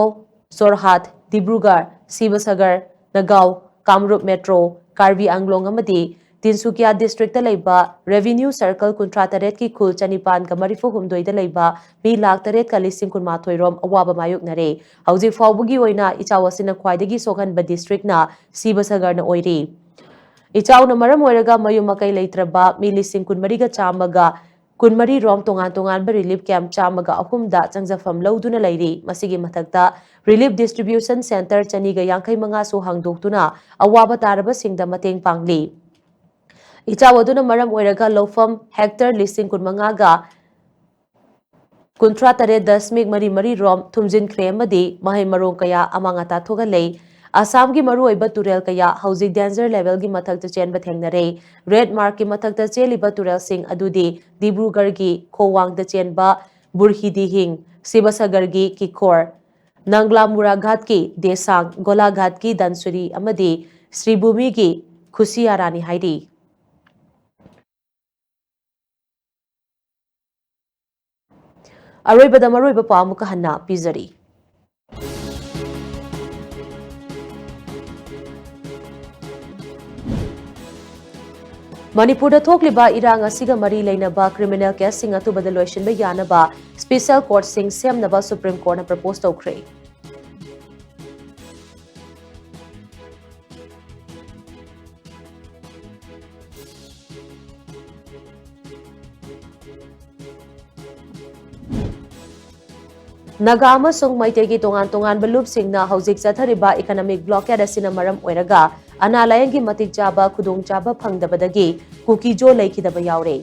ꯖꯣꯔꯍꯥꯠ, ꯗꯤꯕ꯭ꯔꯨꯒꯔ, ꯁꯤꯕꯁꯒꯔ, ꯅꯒꯥꯎ, ꯀꯥꯝꯔꯨꯞ ꯃꯦꯇ꯭ꯔꯣ, ꯀꯥꯔꯕꯤ ꯑꯪꯂꯣꯡ ꯑꯃꯗꯤ ꯇꯤꯟꯁꯨꯀꯤꯌꯥ ꯗꯤꯁꯇ꯭ꯔꯤꯛꯇ ꯂꯩꯕ ꯔꯦꯚꯤꯅ꯭ꯌꯨ ꯁꯔꯀꯜ ꯀꯨꯟꯊ꯭ꯔꯥ ꯇꯔꯦꯠꯀꯤ ꯈꯨꯜ ꯆꯅꯤꯄꯥꯟꯒ ꯃꯔꯤꯐꯨ ꯍꯨꯝꯗꯣꯏꯗ ꯂꯩꯕ ꯃꯤ ꯂꯥꯈ ꯇꯔꯦꯠꯀ ꯂꯤꯁꯤꯡ ꯀꯨꯟꯃꯥꯊꯣꯏ ꯔꯣꯝ ꯑꯋꯥꯕ ꯃꯥꯌꯣꯛꯅꯔꯦ꯫ ꯍꯧꯖꯤꯛ ꯐꯥꯎꯕꯒꯤ ꯑꯣꯏꯅ ꯏꯆꯥꯎ ꯑꯁꯤꯅ ꯈ꯭ꯋꯥꯏꯗꯒꯤ ꯁꯣꯛꯍꯟꯕ ꯗꯤꯁꯇ꯭ꯔꯤꯛꯅ ꯁꯤꯕꯁꯒꯔꯅ ꯑꯣꯏꯔꯤ꯫ ꯏꯆꯥꯎꯅ ꯃꯔꯝ ꯑꯣꯏꯔꯒ ꯃꯌꯨꯝ ꯃꯀꯩ ꯂꯩꯇ꯭ꯔꯕ ꯃꯤ ꯂꯤꯁꯤꯡ ꯀꯨꯟꯃꯔꯤꯒ ꯆꯥꯝꯃꯒ ꯀꯨꯟꯃꯔꯤ ꯔꯣꯝ ꯇꯣꯉꯥꯟ ꯇꯣꯉꯥꯟꯕ ꯔꯤꯂꯤꯐ ꯀꯦꯝꯞ ꯆꯥꯝꯃꯒ ꯑꯍꯨꯝꯗ ꯆꯪꯖꯐꯝ ꯂꯧꯗꯨꯅ ꯂꯩꯔꯤ꯫ ꯃꯁꯤꯒꯤ ꯃꯊꯛꯇ ꯔꯤꯂꯤꯐ ꯗꯤꯁꯇ꯭ꯔꯤꯕ꯭ꯌꯨꯁꯟ ꯁꯦꯟꯇꯔ ꯆꯅꯤꯒ ꯌꯥꯡꯈꯩ ꯃꯉꯥꯁꯨ ꯍꯥꯡꯗꯣꯛꯇꯨꯅ ꯑꯋꯥꯕ ꯇꯥꯔꯕꯁꯤꯡꯗ ꯃꯇꯦꯡ ꯄꯥꯡꯂꯤ꯫ ꯏꯆꯥꯎ ꯑꯗꯨꯅ ꯃꯔꯝ ꯑꯣꯏꯔꯒ ꯂꯧꯐꯝ ꯍꯦꯛꯇꯔ ꯂꯤꯁꯤꯡ ꯀꯨꯟꯃꯉꯥꯒ ꯀꯨꯟꯊ꯭ꯔꯥ ꯇꯔꯦꯠ ꯗꯁꯃꯤꯛ ꯃꯔꯤ ꯃꯔꯤ ꯔꯣꯝ ꯊꯨꯝꯖꯤꯟꯈ꯭ꯔꯦ ꯑꯃꯗꯤ ꯃꯍꯩ ꯃꯔꯣꯡ ꯀꯌꯥ ꯑꯃꯥꯡ ꯑꯇꯥ ꯊꯣꯛꯍꯜꯂꯦ꯫ ꯑꯁꯥꯝꯒꯤ ꯃꯔꯨꯑꯣꯏꯕ ꯇꯨꯔꯦꯜ ꯀꯌꯥ ꯍꯧꯖꯤꯛ ꯗꯦꯟꯖꯔ ꯂꯦꯚꯦꯜꯒꯤ ꯃꯊꯛꯇ ꯆꯦꯟꯕ ꯊꯦꯡꯅꯔꯦ꯫ ꯔꯦꯗ ꯃꯥꯔꯛꯀꯤ ꯃꯊꯛꯇ ꯆꯦꯜꯂꯤꯕ ꯇꯨꯔꯦꯜꯁꯤꯡ ꯑꯗꯨꯗꯤ ꯗꯤꯕ꯭ꯔꯨꯒꯔꯒꯤ ꯈꯣꯋꯥꯡꯗ ꯆꯦꯟꯕ ꯕꯨꯔꯍꯤꯗꯤꯍꯤꯡ, ꯁꯤꯕꯁꯒꯔꯒꯤ ꯀꯤꯈꯣꯔ, ꯅꯪꯂꯥꯃꯨꯔꯥꯘꯥꯠꯀꯤ ꯗꯦꯁꯥꯡ, ꯒꯣꯂꯥꯘꯥꯠꯀꯤ ꯗꯟꯁꯨꯔꯤ ꯑꯃꯗꯤ ꯁ꯭ꯔꯤꯚꯨꯃꯤꯒꯤ ꯈꯨꯁꯤꯌꯥꯔꯥꯅꯤ ꯍꯥꯏꯔꯤ꯫ ꯑꯔꯣꯏꯕꯗ ꯃꯔꯨꯑꯣꯏꯕ ꯄꯥꯎ ꯑꯃꯨꯛꯀ ꯍꯟꯅ ꯄꯤꯖꯔꯤ꯫ ꯃꯅꯤꯄꯨꯔꯗ ꯊꯣꯛꯂꯤꯕ ꯏꯔꯥꯡ ꯑꯁꯤꯒ ꯃꯔꯤ ꯂꯩꯅꯕ criminal caseꯁꯤꯡ ꯑꯊꯨꯕꯗ ꯂꯣꯏꯁꯤꯟꯕ ꯌꯥꯅꯕ special courtꯁꯤꯡ ꯁꯦꯝꯅꯕ Supreme Courtꯅ propose ꯇꯧꯈ꯭ꯔꯦ꯫ ꯅꯥꯒꯥ ꯑꯃꯁꯨꯡ ꯃꯩꯇꯩꯒꯤ ꯇꯣꯉꯥꯟ ꯇꯣꯉꯥꯟꯕ ꯂꯨꯞꯁꯤꯡꯅ ꯍꯧꯖꯤꯛ ꯆꯠꯊꯔꯤꯕ economic blockade ꯑꯁꯤꯅ ꯃꯔꯝ ꯑꯣꯏꯔꯒ ꯑꯅꯥ ꯂꯥꯌꯦꯡꯒꯤ ꯃꯇꯤꯛ ꯆꯥꯕ ꯈꯨꯗꯣꯡꯆꯥꯕ ꯐꯪꯗꯕꯗꯒꯤ ꯀꯨꯀꯤꯖꯣ ꯂꯩꯈꯤꯗꯕ ꯌꯥꯎꯔꯦ꯫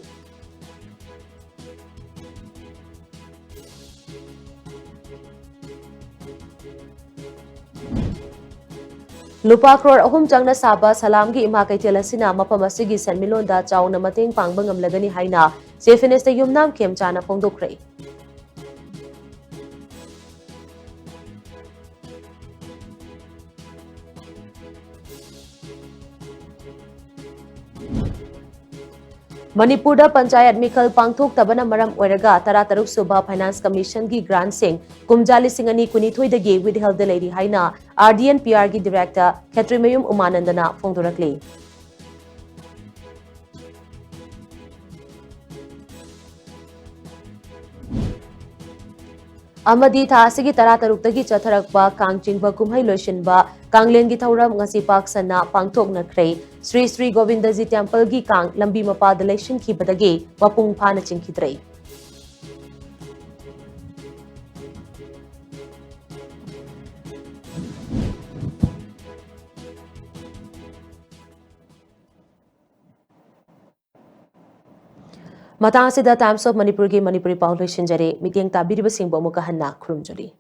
ꯂꯨꯄꯥ ꯀ꯭ꯔꯣꯔ ꯑꯍꯨꯝ ꯆꯪꯅ ꯁꯥꯕ ꯁꯂꯥꯝꯒꯤ ꯏꯃꯥ ꯀꯩꯊꯦꯜ ꯑꯁꯤꯅ ꯃꯐꯝ ꯑꯁꯤꯒꯤ ꯁꯦꯟꯃꯤꯠꯂꯣꯟꯗ ꯆꯥꯎꯅ ꯃꯇꯦꯡ ꯄꯥꯡꯕ ꯉꯝꯂꯒꯅꯤ ꯍꯥꯏꯅ Chief Minister ꯌꯨꯝꯅꯥꯝ ꯈꯦꯝꯆꯥꯅ ꯐꯣꯡꯗꯣꯛꯈ꯭ꯔꯦ꯫ ꯃꯅꯤꯄꯨꯔꯗ ꯄꯟꯆꯥꯌꯠ ꯃꯤꯈꯜ ꯄꯥꯡꯊꯣꯛꯇꯕꯅ ꯃꯔꯝ ꯑꯣꯏꯔꯒ ꯇꯔꯥꯇꯔꯨꯛ ꯁꯨꯕ Finance Commissionꯒꯤ grantꯁꯤꯡ ꯀꯨꯝꯖꯥ ꯂꯤꯁꯤꯡ ꯑꯅꯤ ꯀꯨꯟꯅꯤꯊꯣꯏꯗꯒꯤ withheldꯗ ꯂꯩꯔꯤ ꯍꯥꯏꯅ RDNPRꯒꯤ Director ꯈꯦꯇ꯭ꯔꯤꯃꯌꯨꯝ ꯎꯃꯥꯅꯟꯗꯅ ꯐꯣꯡꯗꯣꯔꯛꯂꯤ꯫ ꯑꯃꯗꯤ ꯊꯥ ꯑꯁꯤꯒꯤ ꯇꯔꯥꯇꯔꯨꯛꯇꯒꯤ ꯆꯠꯊꯔꯛꯄ ꯀꯥꯡ ꯆꯤꯡꯕ ꯀꯨꯝꯍꯩ ꯂꯣꯏꯁꯤꯟꯕ ꯀꯥꯡꯂꯦꯟꯒꯤ ꯊꯧꯔꯝ ꯉꯁꯤ ꯄꯥꯛ ꯁꯟꯅ ꯄꯥꯡꯊꯣꯛꯅꯈ꯭ꯔꯦ꯫ ꯁ꯭ꯔꯤ ꯁ꯭ꯔꯤ ꯒꯣꯕꯤꯟꯗꯖꯤ temple ꯒꯤ ꯀꯥꯡ ꯂꯝꯕꯤ ꯃꯄꯥꯗ ꯂꯩꯁꯤꯟꯈꯤꯕꯗꯒꯤ ꯃꯄꯨꯡ ꯐꯥꯅ ꯆꯤꯡꯈꯤꯗ꯭ꯔꯦ꯫ ꯃꯇꯥꯡ ꯑꯁꯤꯗ Times of Manipurꯒꯤ ꯃꯅꯤꯄꯨꯔꯤ ꯄꯥꯎ ꯂꯣꯏꯁꯤꯟꯖꯔꯦ꯫ ꯃꯤꯠꯌꯦꯡ ꯇꯥꯕꯤꯔꯤꯕꯁꯤꯡꯕꯨ ꯑꯃꯨꯛꯀ ꯍꯟꯅ ꯈꯨꯔꯨꯝꯖꯔꯤ꯫